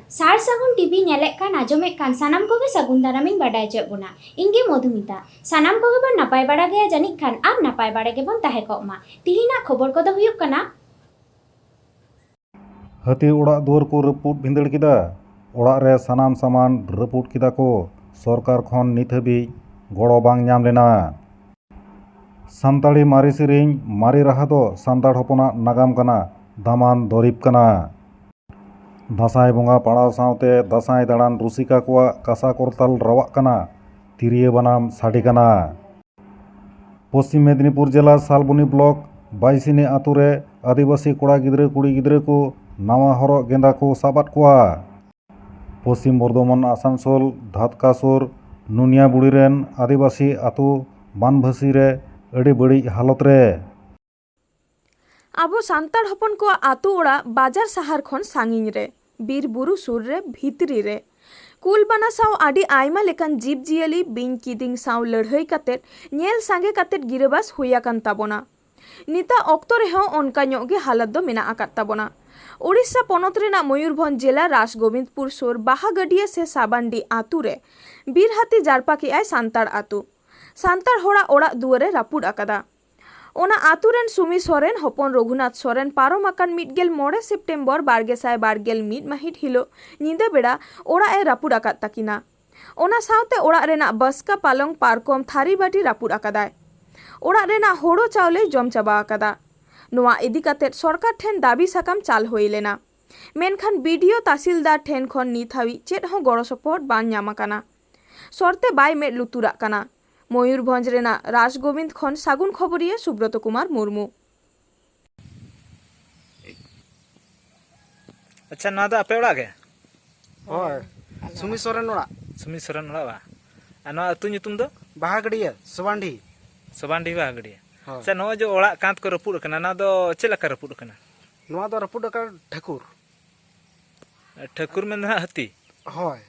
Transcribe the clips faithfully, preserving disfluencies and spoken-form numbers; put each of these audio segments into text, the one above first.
ᱥᱟᱨ ᱥᱟᱹᱜᱩᱱ ᱴᱤᱵᱷᱤ ᱧᱮᱞᱮᱫ ᱠᱟᱱ, ᱟᱸᱡᱚᱢᱮᱫ ᱠᱟᱱ ᱥᱟᱱᱟᱢ ᱠᱚᱜᱮ ᱥᱟᱹᱜᱩᱱ ᱫᱟᱨᱟᱢᱤᱧ ᱵᱟᱰᱟᱭ ᱦᱚᱪᱚᱭᱮᱫ ᱵᱚᱱᱟ᱾ ᱤᱧ ᱜᱮ ᱢᱚᱫᱷᱩᱢᱤᱛᱟ᱾ ᱥᱟᱱᱟᱢ ᱠᱚᱜᱮ ᱵᱚᱱ ᱱᱟᱯᱟᱭ ᱵᱟᱲᱟ ᱜᱮᱭᱟ ᱡᱟᱹᱱᱤᱡ ᱠᱷᱟᱱ, ᱟᱨ ᱱᱟᱯᱟᱭ ᱵᱟᱲᱟ ᱜᱮᱵᱚᱱ ᱛᱟᱦᱮᱸ ᱠᱚᱜ ᱢᱟ᱾ ᱛᱤᱦᱤᱧᱟᱜ ᱠᱷᱚᱵᱚᱨ ᱠᱚᱫᱚ ᱦᱩᱭᱩᱜ ᱠᱟᱱᱟ᱾ ᱦᱟᱹᱛᱤ ᱚᱲᱟᱜ ᱫᱩᱣᱟᱹᱨ ᱠᱚ ᱨᱟᱹᱯᱩᱫ ᱵᱷᱤᱸᱫᱟᱹᱲ ᱠᱮᱫᱟ᱾ ᱚᱲᱟᱜ ᱨᱮ ᱥᱟᱱᱟᱢ ᱥᱟᱢᱟᱱ ᱨᱟᱹᱯᱩᱫ ᱠᱮᱫᱟ ᱠᱚ᱾ ᱥᱚᱨᱠᱟᱨ ᱠᱷᱚᱱ ᱱᱤᱛ ᱦᱟᱹᱵᱤᱡ ᱜᱚᱲᱚ ᱵᱟᱝ ᱧᱟᱢ ᱞᱮᱱᱟ᱾ ᱥᱟᱱᱛᱟᱲᱤ ᱢᱟᱨᱮ ᱥᱮᱨᱮᱧ, ᱢᱟᱨᱮ ᱨᱟᱦᱟ ᱫᱚ ᱥᱟᱱᱛᱟᱲ ᱦᱚᱯᱚᱱᱟᱜ ᱱᱟᱜᱟᱢ ᱠᱟᱱᱟ, ᱫᱟᱢᱟᱱ ᱫᱚᱨᱤᱵᱽ ᱠᱟᱱᱟ᱾ ᱫᱟᱸᱥᱟᱭ ᱵᱚᱸᱜᱟ ᱯᱟᱲᱟᱣ ᱥᱟᱶᱛᱮ ᱫᱟᱸᱥᱟᱭ ᱫᱟᱬᱟᱱ ᱨᱩᱥᱤᱠᱟ ᱠᱚᱣᱟᱜ ᱠᱟᱸᱥᱟ ᱠᱚᱨᱛᱟᱞ ᱨᱟᱣᱟᱜ ᱠᱟᱱᱟ, ᱛᱤᱨᱭᱳ ᱵᱟᱱᱟᱢ ᱥᱟᱰᱮ ᱠᱟᱱᱟ᱾ ᱯᱚᱥᱪᱤᱢ ᱢᱮᱫᱽᱱᱤᱯᱩᱨ ᱡᱮᱞᱟ ᱥᱟᱞᱵᱚᱱᱤ ᱵᱞᱚᱠ ᱵᱟᱭᱥᱤᱱᱤ ᱟᱛᱳ ᱨᱮ ᱟᱹᱫᱤᱵᱟᱹᱥᱤ ᱠᱚᱲᱟ ᱜᱤᱫᱽᱨᱟᱹ ᱠᱩᱲᱤ ᱜᱤᱫᱽᱨᱟᱹ ᱠᱚ ᱱᱟᱣᱟ ᱦᱚᱨᱚᱜ ᱜᱮᱸᱫᱟ ᱠᱚ ᱥᱟᱵ ᱟᱫ ᱠᱚᱣᱟ᱾ ᱯᱚᱥᱪᱤᱢ ᱵᱚᱨᱫᱷᱚᱢᱟᱱ ᱟᱥᱟᱱᱥᱳᱞ ᱫᱷᱟᱛᱠᱟ ᱥᱩᱨ ᱱᱩᱱᱤᱭᱟᱵᱩᱲᱤ ᱨᱮᱱ ᱟᱹᱫᱤᱵᱟᱹᱥᱤ ᱟᱛᱳ ᱵᱟᱱᱵᱷᱟᱹᱥᱤ ᱨᱮ ᱟᱹᱰᱤ ᱵᱟᱹᱲᱤᱡ ᱦᱟᱞᱚᱛ ᱨᱮ᱾ ᱟᱵᱚ ᱥᱟᱱᱛᱟᱲ ᱦᱚᱯᱚᱱ ᱠᱚᱣᱟᱜ ᱟᱛᱳ ᱚᱲᱟᱜ ᱵᱟᱡᱟᱨ ᱥᱟᱦᱟᱨ ᱠᱷᱚᱱ ᱥᱟᱺᱜᱤᱧ ᱨᱮ, ᱵᱤᱨ ᱵᱩᱨᱩ ᱥᱩᱨ ᱨᱮ, ᱵᱷᱤᱛᱨᱤ ᱨᱮ᱾ ᱠᱩᱞ ᱵᱟᱱᱟ ᱥᱟᱶ ᱟᱹᱰᱤ ᱟᱭᱢᱟ ᱞᱮᱠᱟᱱ ᱡᱤᱵᱽ ᱡᱤᱭᱟᱹᱞᱤ, ᱵᱤᱧ ᱠᱤᱫᱤᱧ ᱥᱟᱶ ᱞᱟᱹᱲᱦᱟᱹᱭ ᱠᱟᱛᱮᱫ ᱧᱮᱞ ᱥᱟᱸᱜᱮ ᱠᱟᱛᱮᱫ ᱜᱤᱨᱟᱹᱵᱟᱥ ᱦᱩᱭ ᱟᱠᱟᱱ ᱛᱟᱵᱚᱱᱟ᱾ ᱱᱤᱛᱟᱜ ᱚᱠᱛᱚ ᱨᱮᱦᱚᱸ ᱚᱱᱠᱟ ᱧᱚᱜ ᱜᱮ ᱦᱟᱞᱚᱛ ᱫᱚ ᱢᱮᱱᱟᱜ ᱟᱠᱟᱫ ᱛᱟᱵᱚᱱᱟ᱾ ᱳᱰᱤᱥᱟ ᱯᱚᱱᱚᱛ ᱨᱮᱱᱟᱜ ᱢᱚᱭᱩᱨᱵᱷᱚᱸᱡᱽ ᱡᱮᱞᱟ ᱨᱟᱥᱜᱳᱵᱤᱱᱫᱯᱩᱨ ᱥᱩᱨ ᱵᱟᱦᱟᱜᱟᱹᱰᱤᱭᱟᱹ ᱥᱮ ᱥᱟᱵᱟᱱᱰᱤ ᱟᱛᱳ ᱨᱮ ᱵᱤᱨ ᱦᱟᱹᱛᱤ ᱡᱟᱨᱯᱟ ᱠᱮᱜᱼᱟᱭ ᱥᱟᱱᱛᱟᱲ ᱟᱛᱳ᱾ ᱥᱟᱱᱛᱟᱲ ᱦᱚᱲᱟᱜ ᱚᱲᱟᱜ ᱫᱩᱣᱟᱹᱨ ᱮ ᱨᱟᱹᱯᱩᱫ ᱟᱠᱟᱫᱟ᱾ ᱚᱱᱟ ᱟᱛᱳ ᱨᱮᱱ ᱥᱩᱢᱤ ᱥᱚᱨᱮᱱ ᱦᱚᱯᱚᱱ ᱨᱚᱜᱷᱩᱱᱟᱛᱷ ᱥᱚᱨᱮᱱ ᱯᱟᱨᱚᱢ ᱟᱠᱟᱱ ᱢᱤᱫ ᱜᱮᱞ ᱢᱚᱬᱮ ᱥᱮᱯᱴᱮᱢᱵᱚᱨ ᱵᱟᱨ ᱜᱮᱥᱟᱭ ᱵᱟᱨ ᱜᱮᱞ ᱢᱤᱫ ᱢᱟᱹᱦᱤᱛ ᱦᱤᱞᱳᱜ ᱧᱤᱫᱟᱹ ᱵᱮᱲᱟ ᱚᱲᱟᱜ ᱮ ᱨᱟᱹᱯᱩᱫ ᱟᱠᱟᱫ ᱛᱟᱹᱠᱤᱱᱟ᱾ ᱚᱱᱟ ᱥᱟᱶᱛᱮ ᱚᱲᱟᱜ ᱨᱮᱱᱟᱜ ᱵᱟᱥᱠᱟ, ᱯᱟᱞᱚᱝ, ᱯᱟᱨᱠᱚᱢ, ᱛᱷᱟᱹᱨᱤ ᱵᱟᱹᱴᱤ ᱨᱟᱹᱯᱩᱫ ᱟᱠᱟᱫᱟᱭ᱾ ᱚᱲᱟᱜ ᱨᱮᱱᱟᱜ ᱦᱳᱲᱳ ᱪᱟᱣᱞᱮᱭ ᱡᱚᱢ ᱪᱟᱵᱟ ᱟᱠᱟᱫᱟ᱾ ᱱᱚᱣᱟ ᱤᱫᱤ ᱠᱟᱛᱮᱫ ᱥᱚᱨᱠᱟᱨ ᱴᱷᱮᱱ ᱫᱟᱹᱵᱤ ᱥᱟᱠᱟᱢ ᱪᱟᱞ ᱦᱩᱭ ᱞᱮᱱᱟ᱾ ᱢᱮᱱᱠᱷᱟᱱ ᱵᱤ ᱰᱤ ᱳ ᱛᱟᱥᱤᱞᱫᱟᱨ ᱴᱷᱮᱱ ᱠᱷᱚᱱ ᱱᱤᱛ ᱦᱟᱹᱵᱤᱡ ᱪᱮᱫ ᱦᱚᱸ ᱜᱚᱲᱚ ᱥᱚᱯᱚᱦᱚᱫ ᱵᱟᱝ ᱧᱟᱢ ᱟᱠᱟᱱᱟ᱾ ᱥᱚᱨᱛᱮ ᱵᱟᱭ ᱢᱮᱫ ᱞᱩᱛᱩᱨᱟᱜ ᱠᱟᱱᱟ᱾ ᱢᱚᱭᱩᱨᱵᱷᱚᱸᱡᱽ ᱨᱮᱱᱟᱜ ᱨᱟᱡᱽᱜᱳᱵᱤᱱᱫᱽ ᱠᱷᱚᱱ ᱥᱟᱹᱜᱩᱱ ᱠᱷᱚᱵᱚᱨᱤᱭᱟᱹ ᱥᱩᱵᱨᱚᱛᱚ ᱠᱩᱢᱟᱨ ᱢᱩᱨᱢᱩ᱾ ᱟᱪᱪᱷᱟ, ᱱᱚᱣᱟ ᱫᱚ ᱟᱯᱮ ᱚᱲᱟᱜ ᱜᱮ? ᱦᱳᱭ, ᱥᱩᱢᱤ ᱥᱚᱨᱮᱱ ᱚᱲᱟᱜ᱾ ᱥᱩᱢᱤ ᱥᱚᱨᱮᱱ ᱚᱲᱟᱜ ᱵᱟ? ᱟᱨ ᱱᱚᱣᱟ ᱟᱹᱛᱩ ᱧᱩᱛᱩᱢ ᱫᱚ? ᱵᱟᱦᱟᱜᱟᱹᱰᱤᱭᱟᱹ, ᱥᱚᱵᱟᱱᱰᱤ᱾ ᱥᱚᱵᱟᱱᱰᱤ ᱵᱟᱦᱟᱜᱟᱹᱰᱤᱭᱟᱹ᱾ ᱦᱳᱭ᱾ ᱟᱪᱪᱷᱟ, ᱱᱚᱜᱼᱚᱭ ᱡᱮ ᱚᱲᱟᱜ ᱠᱟᱸᱛ ᱠᱚ ᱨᱟᱹᱯᱩᱫ ᱟᱠᱟᱱᱟ, ᱱᱚᱣᱟ ᱫᱚ ᱪᱮᱫ ᱞᱮᱠᱟ ᱨᱟᱹᱯᱩᱫ ᱟᱠᱟᱱᱟ? ᱱᱚᱣᱟ ᱫᱚ ᱨᱟᱹᱯᱩᱫ ᱟᱠᱟᱱ ᱴᱷᱟᱹᱠᱩᱨ᱾ ᱴᱷᱟᱹᱠᱩᱨ ᱢᱮᱱ ᱫᱚ ᱦᱟᱸᱜ ᱦᱟᱹᱛᱤ? ᱦᱳᱭ᱾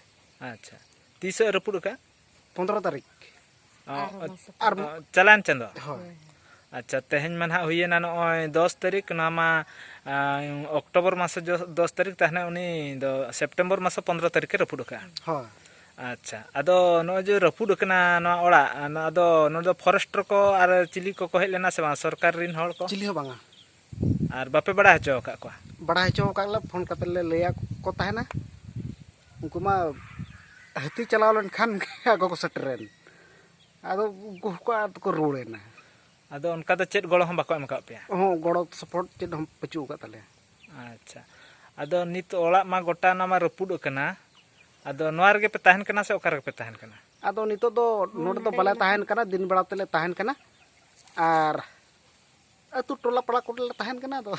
ᱟᱪᱪᱷᱟ, ᱛᱤᱥᱮ ᱨᱟᱹᱯᱩᱫ ᱟᱠᱟᱫ? ᱯᱚᱱᱫᱽᱨᱚ ᱛᱟᱹᱨᱤᱠᱷ᱾ ᱚ, ᱟᱨ ᱚ, ᱪᱟᱞᱟᱣᱮᱱ ᱪᱟᱸᱫᱳ? ᱦᱳᱭ᱾ ᱟᱪᱪᱷᱟ, ᱛᱮᱦᱮᱧ ᱢᱟ ᱱᱟᱦᱟᱜ ᱦᱩᱭᱮᱱᱟ ᱱᱚᱜᱼᱚᱭ ᱫᱚᱥ ᱛᱟᱹᱨᱤᱠᱷ, ᱱᱚᱣᱟ ᱢᱟ, ᱟᱸ, ᱚᱠᱴᱳᱵᱚᱨ ᱢᱟᱥ ᱡᱚ-, ᱫᱚᱥ ᱛᱟᱹᱨᱤᱠᱷ, ᱛᱟᱦᱞᱮ ᱩᱱᱤ ᱫᱚ ᱥᱮᱯᱴᱮᱢᱵᱚᱨ ᱢᱟᱥ ᱯᱚᱱᱫᱽᱨᱚ ᱛᱟᱹᱨᱤᱠᱷ ᱮ ᱨᱟᱹᱯᱩᱫ ᱟᱠᱟᱫᱼᱟ᱾ ᱦᱳᱭ᱾ ᱟᱪᱪᱷᱟ, ᱟᱫᱚ ᱱᱚᱜᱼᱚᱭ ᱡᱮ ᱨᱟᱹᱯᱩᱫ ᱟᱠᱟᱱᱟ ᱱᱚᱣᱟ ᱚᱲᱟᱜ, ᱟᱫᱚ ᱱᱚᱣᱟ ᱫᱚ ᱯᱷᱚᱨᱮᱥᱴᱟᱨ ᱠᱚ ᱟᱨ ᱪᱤᱞᱤ ᱠᱚᱠᱚ ᱦᱮᱡ ᱞᱮᱱᱟ ᱥᱮ ᱵᱟᱝ, ᱥᱚᱨᱠᱟᱨ ᱨᱤᱱ ᱦᱚᱲ ᱠᱚ? ᱪᱤᱞᱤ ᱦᱚᱸ ᱵᱟᱝᱟ᱾ ᱟᱨ ᱵᱟᱯᱮ ᱵᱟᱲᱟᱭ ᱦᱚᱪᱚ ᱟᱠᱟᱫ ᱠᱚᱣᱟ? ᱵᱟᱲᱟᱭ ᱦᱚᱪᱚ ᱟᱠᱟᱫ ᱞᱮ, ᱯᱷᱳᱱ ᱠᱟᱛᱮ ᱞᱮ ᱞᱟᱹᱭᱟᱫ ᱠᱚ ᱛᱟᱦᱮᱱᱟ᱾ ᱩᱱᱠᱩ ᱢᱟ ᱦᱟᱹᱛᱤ ᱪᱟᱞᱟᱣ ᱞᱮᱱᱠᱷᱟᱱ ᱜᱮ ᱟᱠᱚ ᱠᱚ ᱥᱮᱴᱮᱨᱮᱱ᱾ ᱟᱫᱚ ᱩᱱᱠᱩ ᱦᱚᱸᱠᱚ ᱟᱫ ᱠᱚ ᱨᱩᱣᱟᱹᱲᱮᱱᱟ᱾ ᱟᱫᱚ ᱚᱱᱠᱟ ᱫᱚ ᱪᱮᱫ ᱜᱚᱲᱚ ᱦᱚᱸ ᱵᱟᱠᱚ ᱮᱢ ᱟᱠᱟᱫ ᱯᱮᱭᱟ? ᱦᱚᱸ, ᱜᱚᱲᱚ ᱥᱚᱯᱚᱦᱚᱫ ᱪᱮᱫ ᱦᱚᱸ ᱵᱟᱹᱪᱩᱜ ᱟᱠᱟᱫ ᱛᱟᱞᱮᱭᱟ᱾ ᱟᱪᱪᱷᱟ, ᱟᱫᱚ ᱱᱤᱛ ᱚᱲᱟᱜ ᱢᱟ ᱜᱚᱴᱟ ᱚᱱᱟ ᱢᱟ ᱨᱟᱹᱯᱩᱫ ᱟᱠᱟᱱᱟ, ᱟᱫᱚ ᱱᱚᱣᱟ ᱨᱮᱜᱮ ᱯᱮ ᱛᱟᱦᱮᱱ ᱠᱟᱱᱟ ᱥᱮ ᱚᱠᱟ ᱨᱮᱜᱮ ᱯᱮ ᱛᱟᱦᱮᱱ ᱠᱟᱱᱟ? ᱟᱫᱚ ᱱᱤᱛᱚᱜ ᱫᱚ ᱱᱚᱰᱮ ᱫᱚ ᱵᱟᱞᱮ ᱛᱟᱦᱮᱱ ᱠᱟᱱᱟ, ᱫᱤᱱ ᱵᱮᱲᱟ ᱛᱮᱞᱮ ᱛᱟᱦᱮᱱ ᱠᱟᱱᱟ᱾ ᱟᱨ ᱟᱹᱛᱩ ᱴᱚᱞᱟ ᱯᱟᱲᱟ ᱠᱚᱨᱮ ᱞᱮ ᱛᱟᱦᱮᱱ ᱠᱟᱱᱟ, ᱟᱫᱚ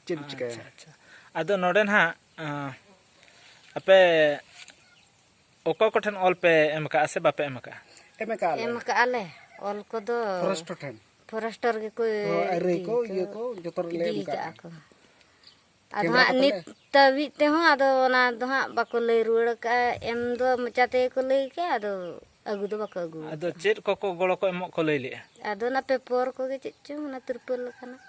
ᱪᱮᱫ ᱮᱢ ᱪᱤᱠᱟᱹᱭᱟ? ᱟᱪᱪᱷᱟ, ᱟᱪᱪᱷᱟ᱾ ᱟᱫᱚ ᱱᱚᱰᱮ ᱱᱟᱦᱟᱜ, ᱟᱸ, ᱟᱯᱮ ᱚᱠᱚᱭ ᱠᱚᱴᱷᱮᱱ ᱚᱞ ᱯᱮ ᱮᱢ ᱠᱟᱜᱼᱟ ᱥᱮ ᱵᱟᱯᱮ ᱮᱢ ᱠᱟᱜᱼᱟ? ᱮᱢ ᱠᱟᱜᱼᱟ ᱞᱮ᱾ ᱮᱢ ᱠᱟᱜᱼᱟ ᱞᱮ ᱚᱞ ᱠᱚᱫᱚ᱾ ᱯᱷᱚᱨᱮᱥᱴ ᱴᱷᱮᱱ᱾ ᱯᱷᱚᱨᱮᱥᱴᱟᱨ ᱜᱮᱠᱚ ᱦᱳᱭ, ᱟᱨ ᱨᱟᱹᱭ ᱤᱫᱤ ᱠᱚ, ᱠᱚ, ᱤᱭᱟᱹ ᱠᱚ, ᱡᱚᱛᱚ ᱨᱮᱞᱮ ᱤᱫᱤ ᱮᱢ ᱠᱟᱜᱼᱟ᱾ ᱠᱟᱜᱼᱟ ᱠᱚ᱾ ᱟᱫᱚ ᱠᱮᱢᱨᱟ ᱦᱟᱸᱜ ᱠᱚᱛᱮ ᱱᱤᱛ ᱞᱮ ᱫᱷᱟᱹᱵᱤᱡ ᱛᱮᱦᱚᱸ ᱟᱫᱚ ᱚᱱᱟ ᱫᱚ ᱦᱟᱸᱜ ᱵᱟᱠᱚ ᱞᱟᱹᱭ ᱨᱩᱣᱟᱹᱲ ᱠᱟᱜᱼᱟ᱾ ᱮᱢ ᱫᱚ ᱢᱚᱪᱟ ᱛᱮᱜᱮ ᱠᱚ ᱞᱟᱹᱭ ᱠᱟᱜᱼᱟ, ᱟᱫᱚ ᱟᱹᱜᱩ ᱫᱚ ᱵᱟᱠᱚ ᱟᱹᱜᱩ ᱟᱫᱚ ᱟᱠᱟᱫᱼᱟ᱾ ᱪᱮᱫ ᱠᱚᱠᱚ ᱜᱚᱲᱚ ᱠᱚ ᱮᱢᱚᱜ ᱠᱚ ᱞᱟᱹᱭ ᱞᱮᱜᱼᱟ? ᱟᱫᱚ ᱚᱱᱟ ᱯᱮᱯᱚᱨ ᱠᱚᱜᱮ ᱪᱮᱫ ᱪᱚᱝ, ᱚᱱᱟ ᱛᱤᱨᱯᱚᱞ ᱞᱮᱠᱟᱱᱟᱜ᱾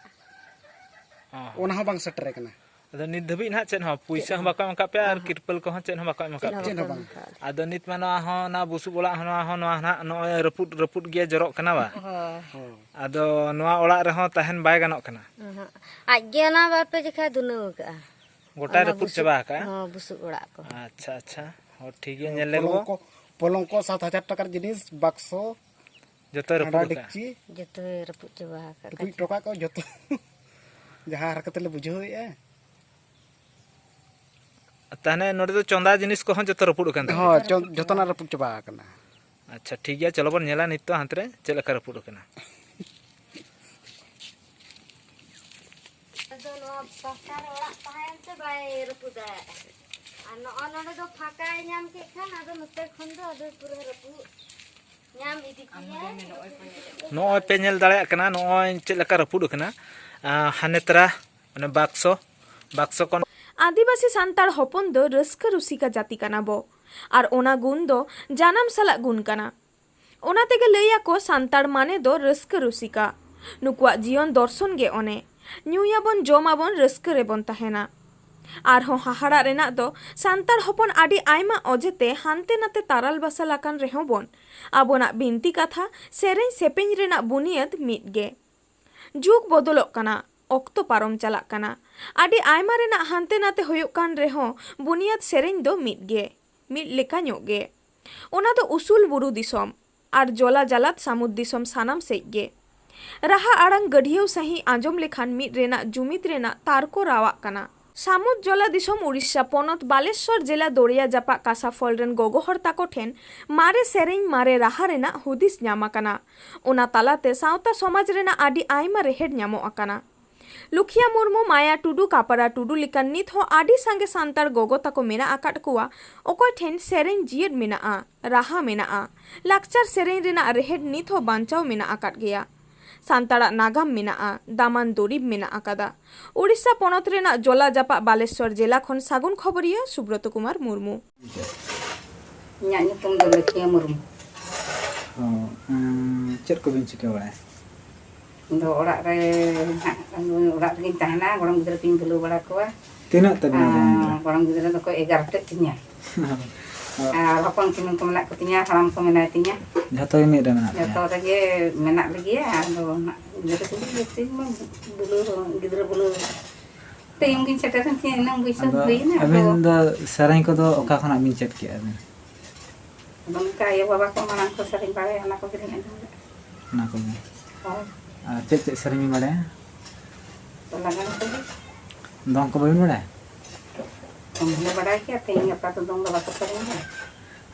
ᱚ᱾ ᱚᱱᱟ ᱦᱚᱸ ᱵᱟᱝ ᱥᱮᱴᱮᱨ ᱟᱠᱟᱱᱟ᱾ ᱟᱫᱚ ᱱᱤᱛ ᱫᱷᱟᱹᱵᱤᱡ ᱱᱟᱦᱟᱜ ᱪᱮᱫ ᱦᱚᱸ ᱯᱩᱭᱥᱟᱹ ᱪᱮᱫ ᱦᱚᱸ ᱦᱚᱸ᱾ ᱵᱟᱠᱚ ᱮᱢ ᱟᱠᱟᱫ ᱯᱮᱭᱟ ᱟᱨ ᱚᱦᱚᱸ᱾ ᱛᱤᱨᱯᱚᱞ ᱠᱚᱦᱚᱸ ᱪᱮᱫ ᱦᱚᱸ ᱵᱟᱠᱚ ᱮᱢ ᱟᱠᱟᱫ ᱪᱮᱫ ᱯᱮᱭᱟ? ᱦᱚᱸ ᱪᱮᱫ ᱦᱚᱸ ᱵᱟᱝ᱾ ᱵᱟᱝ᱾ ᱟᱫᱚ ᱱᱤᱛ ᱢᱟ ᱱᱚᱣᱟ ᱦᱚᱸ, ᱚᱱᱟ ᱵᱩᱥᱩᱵ ᱚᱲᱟᱜ ᱦᱚᱸ, ᱱᱚᱣᱟ ᱦᱚᱸ, ᱱᱚᱣᱟ ᱦᱚᱸ ᱱᱟᱦᱟᱜ ᱱᱚᱜᱼᱚᱭ ᱨᱟᱹᱯᱩᱫ, ᱨᱟᱹᱯᱩᱫ ᱜᱮ ᱡᱚᱨᱚᱜ ᱠᱟᱱᱟ ᱵᱟ? ᱦᱳᱭ᱾ ᱦᱳᱭ᱾ ᱟᱫᱚ ᱱᱚᱣᱟ ᱚᱲᱟᱜ ᱨᱮᱦᱚᱸ ᱛᱟᱦᱮᱱ ᱵᱟᱭ ᱜᱟᱱᱚᱜ ᱠᱟᱱᱟ? ᱚᱦᱚᱸ᱾ ᱟᱡ ᱜᱮ ᱚᱱᱟ ᱵᱟᱨ ᱯᱮ ᱡᱚᱠᱷᱟ ᱫᱷᱩᱱᱟᱹᱣ ᱟᱠᱟᱜᱼᱟ᱾ ᱜᱚᱴᱟᱭ ᱚᱱᱟ ᱨᱟᱹᱯᱩᱫ ᱵᱩᱥᱩᱵ, ᱪᱟᱵᱟ ᱟᱠᱟᱜᱼᱟ? ᱦᱚᱸ, ᱵᱩᱥᱩᱵ ᱚᱲᱟᱜ ᱠᱚ᱾ ᱟᱪᱪᱷᱟ, ᱟᱪᱪᱷᱟ᱾ ᱦᱚᱸ, ᱴᱷᱤᱠ ᱜᱮᱭᱟ, ᱦᱚᱸ, ᱧᱮᱞ ᱞᱮᱜᱮ ᱵᱚ᱾ ᱯᱚᱞᱚᱝ ᱠᱚ, ᱯᱚᱞᱚᱝ ᱠᱚ, ᱥᱟᱛ ᱦᱟᱡᱟᱨ ᱴᱟᱠᱟᱨ ᱡᱤᱱᱤᱥ, ᱵᱟᱠᱥᱚ, ᱡᱚᱛᱚᱭ ᱦᱟᱸᱰᱟ ᱨᱟᱹᱯᱩᱫ ᱟᱠᱟᱜᱼᱟ? ᱰᱮᱠᱪᱤ, ᱡᱚᱛᱚᱭ ᱨᱟᱹᱯᱩᱫ ᱪᱟᱵᱟ ᱟᱠᱟᱫ ᱴᱩᱠᱩᱡ ᱠᱟᱪᱟ᱾ ᱴᱚᱠᱟᱜ ᱠᱚ ᱡᱚᱛᱚ᱾ ᱡᱟᱦᱟᱸ ᱦᱟᱨᱠᱮᱛ ᱞᱮ ᱵᱩᱡᱷᱟᱹᱣᱮᱫᱼᱟ᱾ ᱛᱟᱦᱚᱞᱮ ᱱᱚᱰᱮ ᱫᱚ ᱪᱚᱸᱫᱟ ᱡᱤᱱᱤᱥ ᱠᱚᱦᱚᱸ ᱡᱚᱛᱚ ᱨᱟᱹᱯᱩᱫ ᱟᱠᱟᱱ ᱛᱟᱯᱮᱭᱟ? ᱦᱳᱭ, ᱪᱚ-, ᱡᱚᱛᱚᱱᱟᱜ ᱨᱟᱹᱯᱩᱫ ᱪᱟᱵᱟ ᱟᱠᱟᱱᱟ᱾ ᱟᱪᱪᱷᱟ, ᱴᱷᱤᱠ ᱜᱮᱭᱟ, ᱪᱚᱞᱚ ᱵᱚᱱ ᱧᱮᱞᱟ ᱱᱤᱛ ᱫᱚ ᱦᱟᱱᱛᱮ ᱨᱮ ᱪᱮᱫ ᱞᱮᱠᱟ ᱨᱟᱹᱯᱩᱫ ᱟᱠᱟᱱᱟ᱾ ᱟᱫᱚ ᱱᱚᱣᱟ ᱯᱟᱥᱴᱟ ᱨᱮ ᱚᱲᱟᱜ ᱛᱟᱦᱮᱸᱭᱮᱱ ᱛᱮ ᱵᱟᱭ ᱨᱟᱹᱯᱩᱫᱟ᱾ ᱟᱨ ᱱᱚᱜᱼᱚ ᱱᱚᱰᱮ ᱫᱚ ᱯᱷᱟᱸᱠᱟᱭ ᱧᱟᱢ ᱠᱮᱫ ᱠᱷᱟᱱ ᱟᱫᱚ ᱱᱚᱛᱮ ᱠᱷᱚᱱ ᱫᱚ ᱟᱫᱚ ᱯᱩᱨᱟᱹ ᱨᱟᱹᱯᱩᱫ ᱧᱟᱢ ᱤᱫᱤ ᱠᱮᱭᱟᱭ᱾ ᱱᱚᱜᱼᱚᱭ ᱯᱮ ᱧᱮᱞ ᱫᱟᱲᱮᱭᱟᱜ ᱠᱟᱱᱟ, ᱱᱚᱜᱼᱚᱭ ᱪᱮᱫ ᱞᱮᱠᱟ ᱨᱟᱹᱯᱩᱫ ᱟᱠᱟᱱᱟ᱾ ᱟᱸ, ᱦᱟᱱᱮ ᱛᱟᱨᱟ ᱚᱱᱮ ᱵᱟᱠᱥᱚ, ᱵᱟᱠᱥᱚ ᱠᱚ᱾ ᱟᱹᱫᱤᱵᱟᱹᱥᱤ ᱥᱟᱱᱛᱟᱲ ᱦᱚᱯᱚᱱ ᱫᱚ ᱨᱟᱹᱥᱠᱟᱹ ᱨᱩᱥᱤᱠᱟ ᱡᱟᱹᱛᱤ ᱠᱟᱱᱟ ᱵᱚ᱾ ᱟᱨ ᱚᱱᱟ ᱜᱩᱱ ᱫᱚ ᱡᱟᱱᱟᱢ ᱥᱟᱞᱟᱜ ᱜᱩᱱ ᱠᱟᱱᱟ᱾ ᱚᱱᱟ ᱛᱮᱜᱮ ᱞᱟᱹᱭ ᱟᱠᱚ ᱥᱟᱱᱛᱟᱲ ᱢᱟᱱᱮ ᱫᱚ ᱨᱟᱹᱥᱠᱟᱹ ᱨᱩᱥᱤᱠᱟ᱾ ᱱᱩᱠᱩᱣᱟᱜ ᱡᱤᱭᱚᱱ ᱫᱚᱨᱥᱚᱱ ᱜᱮ ᱚᱱᱮ, ᱧᱩᱭᱟᱵᱚᱱ, ᱡᱚᱢᱟᱵᱚᱱ, ᱨᱟᱹᱥᱠᱟᱹ ᱨᱮᱵᱚᱱ ᱛᱟᱦᱮᱱᱟ᱾ ᱟᱨᱦᱚᱸ ᱦᱟᱦᱟᱲᱟᱜ ᱨᱮᱱᱟᱜ ᱫᱚ ᱥᱟᱱᱛᱟᱲ ᱦᱚᱯᱚᱱ ᱟᱹᱰᱤ ᱟᱭᱢᱟ ᱚᱡᱮᱛᱮ ᱦᱟᱱᱛᱮ ᱱᱟᱛᱮ ᱛᱟᱨᱟᱞ ᱵᱟᱥᱟᱞ ᱟᱠᱟᱱ ᱨᱮᱦᱚᱸ ᱵᱚᱱ, ᱟᱵᱚᱱᱟᱜ ᱵᱤᱱᱛᱤ ᱠᱟᱛᱷᱟ, ᱥᱮᱨᱮᱧ ᱥᱮᱯᱮᱧ ᱨᱮᱱᱟᱜ ᱵᱩᱱᱤᱭᱟᱹᱫ ᱢᱤᱫ ᱜᱮ᱾ ᱡᱩᱜᱽ ᱵᱚᱫᱚᱞᱚᱜ ᱠᱟᱱᱟ, ᱚᱠᱛᱚ ᱯᱟᱨᱚᱢ ᱪᱟᱞᱟᱜ ᱠᱟᱱᱟ᱾ ᱟᱹᱰᱤ ᱟᱭᱢᱟ ᱨᱮᱱᱟᱜ ᱦᱟᱱᱛᱮ ᱱᱟᱛᱮ ᱦᱩᱭᱩᱜ ᱠᱟᱱ ᱨᱮᱦᱚᱸ ᱵᱩᱱᱤᱭᱟᱹᱫ ᱥᱮᱨᱮᱧ ᱫᱚ ᱢᱤᱫ ᱜᱮ, ᱢᱤᱫ ᱞᱮᱠᱟ ᱧᱚᱜ ᱜᱮ᱾ ᱚᱱᱟ ᱫᱚ ᱩᱥᱩᱞ ᱵᱩᱨᱩ ᱫᱤᱥᱚᱢ ᱟᱨ ᱡᱚᱞᱟ ᱡᱟᱞᱟᱛ ᱥᱟᱹᱢᱩᱫ ᱫᱤᱥᱚᱢ ᱥᱟᱱᱟᱢ ᱥᱮᱡ ᱜᱮ᱾ ᱨᱟᱦᱟ ᱟᱲᱟᱝ ᱜᱟᱹᱰᱷᱭᱟᱹᱣ ᱥᱟᱹᱦᱤᱡ ᱟᱸᱡᱚᱢ ᱞᱮᱠᱷᱟᱱ ᱢᱤᱫ ᱨᱮᱱᱟᱜ ᱡᱩᱢᱤᱫ ᱨᱮᱱᱟᱜ ᱛᱟᱨᱠᱚ ᱨᱟᱣᱟᱜ ᱠᱟᱱᱟ᱾ ᱥᱟᱹᱢᱩᱫ ᱡᱚᱞᱟ ᱫᱤᱥᱚᱢ ᱩᱲᱤᱥᱥᱟ ᱯᱚᱱᱚᱛ ᱵᱟᱞᱮᱥᱥᱚᱨ ᱡᱮᱞᱟ ᱫᱚᱨᱭᱟ ᱡᱟᱯᱟᱜ ᱠᱟᱥᱟ ᱯᱷᱚᱞ ᱨᱮᱱ ᱜᱚᱜᱚ ᱦᱚᱲ ᱛᱟᱠᱚ ᱴᱷᱮᱱ ᱢᱟᱨᱮ ᱥᱮᱨᱮᱧ, ᱢᱟᱨᱮ ᱨᱟᱦᱟ ᱨᱮᱱᱟᱜ ᱦᱩᱫᱤᱥ ᱧᱟᱢ ᱟᱠᱟᱱᱟ᱾ ᱚᱱᱟ ᱛᱟᱞᱟᱛᱮ ᱥᱟᱶᱛᱟ ᱥᱚᱢᱟᱡᱽ ᱨᱮᱱᱟᱜ ᱟᱹᱰᱤ ᱟᱭᱢᱟ ᱨᱮᱦᱮᱫ ᱧᱟᱢᱚᱜ ᱟᱠᱟᱱᱟ᱾ ᱞᱩᱠᱷᱤᱭᱟ ᱢᱩᱨᱢᱩ, ᱢᱟᱭᱟ ᱴᱩᱰᱩ, ᱠᱟᱯᱟᱨᱟ ᱴᱩᱰᱩ ᱞᱮᱠᱟᱱ ᱱᱤᱛ ᱦᱚᱸ ᱟᱹᱰᱤ ᱥᱟᱸᱜᱮ ᱥᱟᱱᱛᱟᱲ ᱜᱚᱜᱚ ᱛᱟᱠᱚ ᱢᱮᱱᱟᱜ ᱟᱠᱟᱫ ᱠᱚᱣᱟ, ᱚᱠᱚᱭ ᱴᱷᱮᱱ ᱥᱮᱨᱮᱧ ᱡᱤᱭᱟᱹᱲ ᱢᱮᱱᱟᱜᱼᱟ, ᱨᱟᱦᱟ ᱢᱮᱱᱟᱜᱼᱟ, ᱞᱟᱠᱪᱟᱨ ᱥᱮᱨᱮᱧ ᱨᱮᱱᱟᱜ ᱨᱮᱦᱮᱫ ᱱᱤᱛ ᱦᱚᱸ ᱵᱟᱧᱪᱟᱣ ᱢᱮᱱᱟᱜ ᱟᱠᱟᱫ ᱜᱮᱭᱟ᱾ ᱥᱟᱱᱛᱟᱲᱟᱜ ᱱᱟᱜᱟᱢ ᱢᱮᱱᱟᱜᱼᱟ, ᱫᱟᱢᱟᱱ ᱫᱩᱨᱤᱵᱽ ᱢᱮᱱᱟᱜ ᱟᱠᱟᱫᱟ᱾ ᱳᱰᱤᱥᱟ ᱯᱚᱱᱚᱛ ᱨᱮᱱᱟᱜ ᱡᱚᱞᱟ ᱡᱟᱯᱟᱜ ᱵᱟᱞᱮᱥᱣᱚᱨ ᱡᱮᱞᱟ ᱠᱷᱚᱱ ᱥᱟᱹᱜᱩᱱ ᱠᱷᱚᱵᱚᱨᱤᱭᱟᱹ ᱥᱩᱵᱨᱚᱛ ᱠᱩᱢᱟᱨ ᱢᱩᱨᱢᱩ᱾ ᱤᱧᱟᱹᱜ ᱧᱩᱛᱩᱢ ᱫᱚ ᱞᱟᱹᱠᱷᱤᱭᱟᱹ ᱢᱩᱨᱢᱩ᱾ ᱚ, ᱩᱸ, ᱪᱮᱫ ᱠᱚᱵᱤᱱ ᱪᱤᱠᱟᱹ ᱵᱟᱲᱟᱭᱟ? ᱤᱧ ᱫᱚ ᱚᱲᱟᱜ ᱨᱮ ᱱᱟᱦᱟᱜ, ᱚᱲᱟᱜ ᱨᱮᱜᱤᱧ ᱛᱟᱦᱮᱱᱟ, ᱜᱚᱲᱚᱢ ᱜᱤᱫᱽᱨᱟᱹ ᱠᱚᱧ ᱵᱩᱞᱟᱹᱣ ᱵᱟᱲᱟ ᱠᱚᱣᱟ᱾ ᱛᱤᱱᱟᱹᱜ ᱛᱟᱵᱤᱱ ᱦᱚᱯᱚᱱ ᱜᱤᱫᱽᱨᱟᱹ? ᱟᱨ ᱜᱚᱲᱚᱢ ᱜᱤᱫᱽᱨᱟᱹ ᱫᱚᱠᱚ ᱮᱜᱟᱨᱚᱴᱤᱜ ᱛᱤᱧᱟ᱾ ᱟᱨ ᱦᱚᱯᱚᱱ ᱠᱤᱢᱤᱱ ᱠᱚ ᱢᱮᱱᱟᱜ ᱠᱚᱛᱤᱧᱟ, ᱦᱟᱲᱟᱢ ᱠᱚ ᱢᱮᱱᱟᱭ ᱛᱤᱧᱟ᱾ ᱡᱷᱚᱛᱚ ᱜᱮ ᱢᱤᱫ ᱨᱮ ᱢᱮᱱᱟᱜ ᱯᱮᱭᱟ? ᱡᱚᱛᱚ ᱨᱮᱜᱮ ᱢᱮᱱᱟᱜ ᱞᱮᱜᱮᱭᱟ᱾ ᱟᱫᱚ ᱱᱟᱜ ᱜᱤᱫᱽᱨᱟᱹ ᱠᱚᱜᱮ ᱡᱟᱹᱥᱛᱤ ᱢᱟ ᱵᱩᱞᱟᱹᱣ, ᱜᱤᱫᱽᱨᱟᱹ ᱵᱩᱞᱟᱹᱣ ᱴᱟᱭᱤᱢ ᱜᱤᱧ ᱥᱮᱴᱮᱨᱮᱱ ᱛᱤᱧᱟ, ᱤᱱᱟᱹᱝ ᱵᱚᱭᱮᱥ ᱟᱫᱚ ᱦᱩᱭᱮᱱᱟ᱾ ᱟᱫᱚ ᱟᱹᱵᱤᱱ ᱫᱚ ᱥᱮᱨᱮᱧ ᱠᱚᱫᱚ ᱚᱠᱟ ᱠᱷᱚᱱᱟᱜ ᱵᱤᱱ ᱪᱮᱫ ᱠᱮᱜᱼᱟ ᱵᱤᱱ? ᱟᱫᱚ ᱱᱚᱝᱠᱟ ᱟᱭᱳ ᱵᱟᱵᱟ ᱠᱚ ᱢᱟᱲᱟᱝ ᱠᱚ ᱥᱮᱨᱮᱧ ᱵᱟᱲᱟᱭᱟ, ᱚᱱᱟ ᱠᱚᱜᱮᱞᱤᱧ ᱟᱸᱡᱚᱢ ᱞᱮᱫᱼᱟ᱾ ᱚᱱᱟ ᱠᱚᱜᱮ᱾ ᱦᱳᱭ᱾ ᱟᱨ ᱪᱮᱫ ᱪᱮᱫ ᱥᱮᱨᱮᱧ ᱵᱤᱱ ᱵᱟᱲᱟᱭᱟ? ᱛᱚ ᱞᱟᱜᱟᱱ ᱠᱚᱜᱮ᱾ ᱫᱚᱝ ᱠᱚ ᱵᱟᱹᱵᱤᱱ ᱵᱟᱲᱟᱭᱟ? ᱫᱚᱝ ᱦᱚᱸᱞᱮ ᱵᱟᱲᱟᱭ ᱜᱮᱭᱟ, ᱛᱮᱦᱮᱧ ᱜᱟᱯᱟ ᱫᱚ ᱫᱚᱝ ᱫᱚ ᱵᱟᱠᱚ ᱥᱮᱨᱮᱧ ᱜᱮᱭᱟ᱾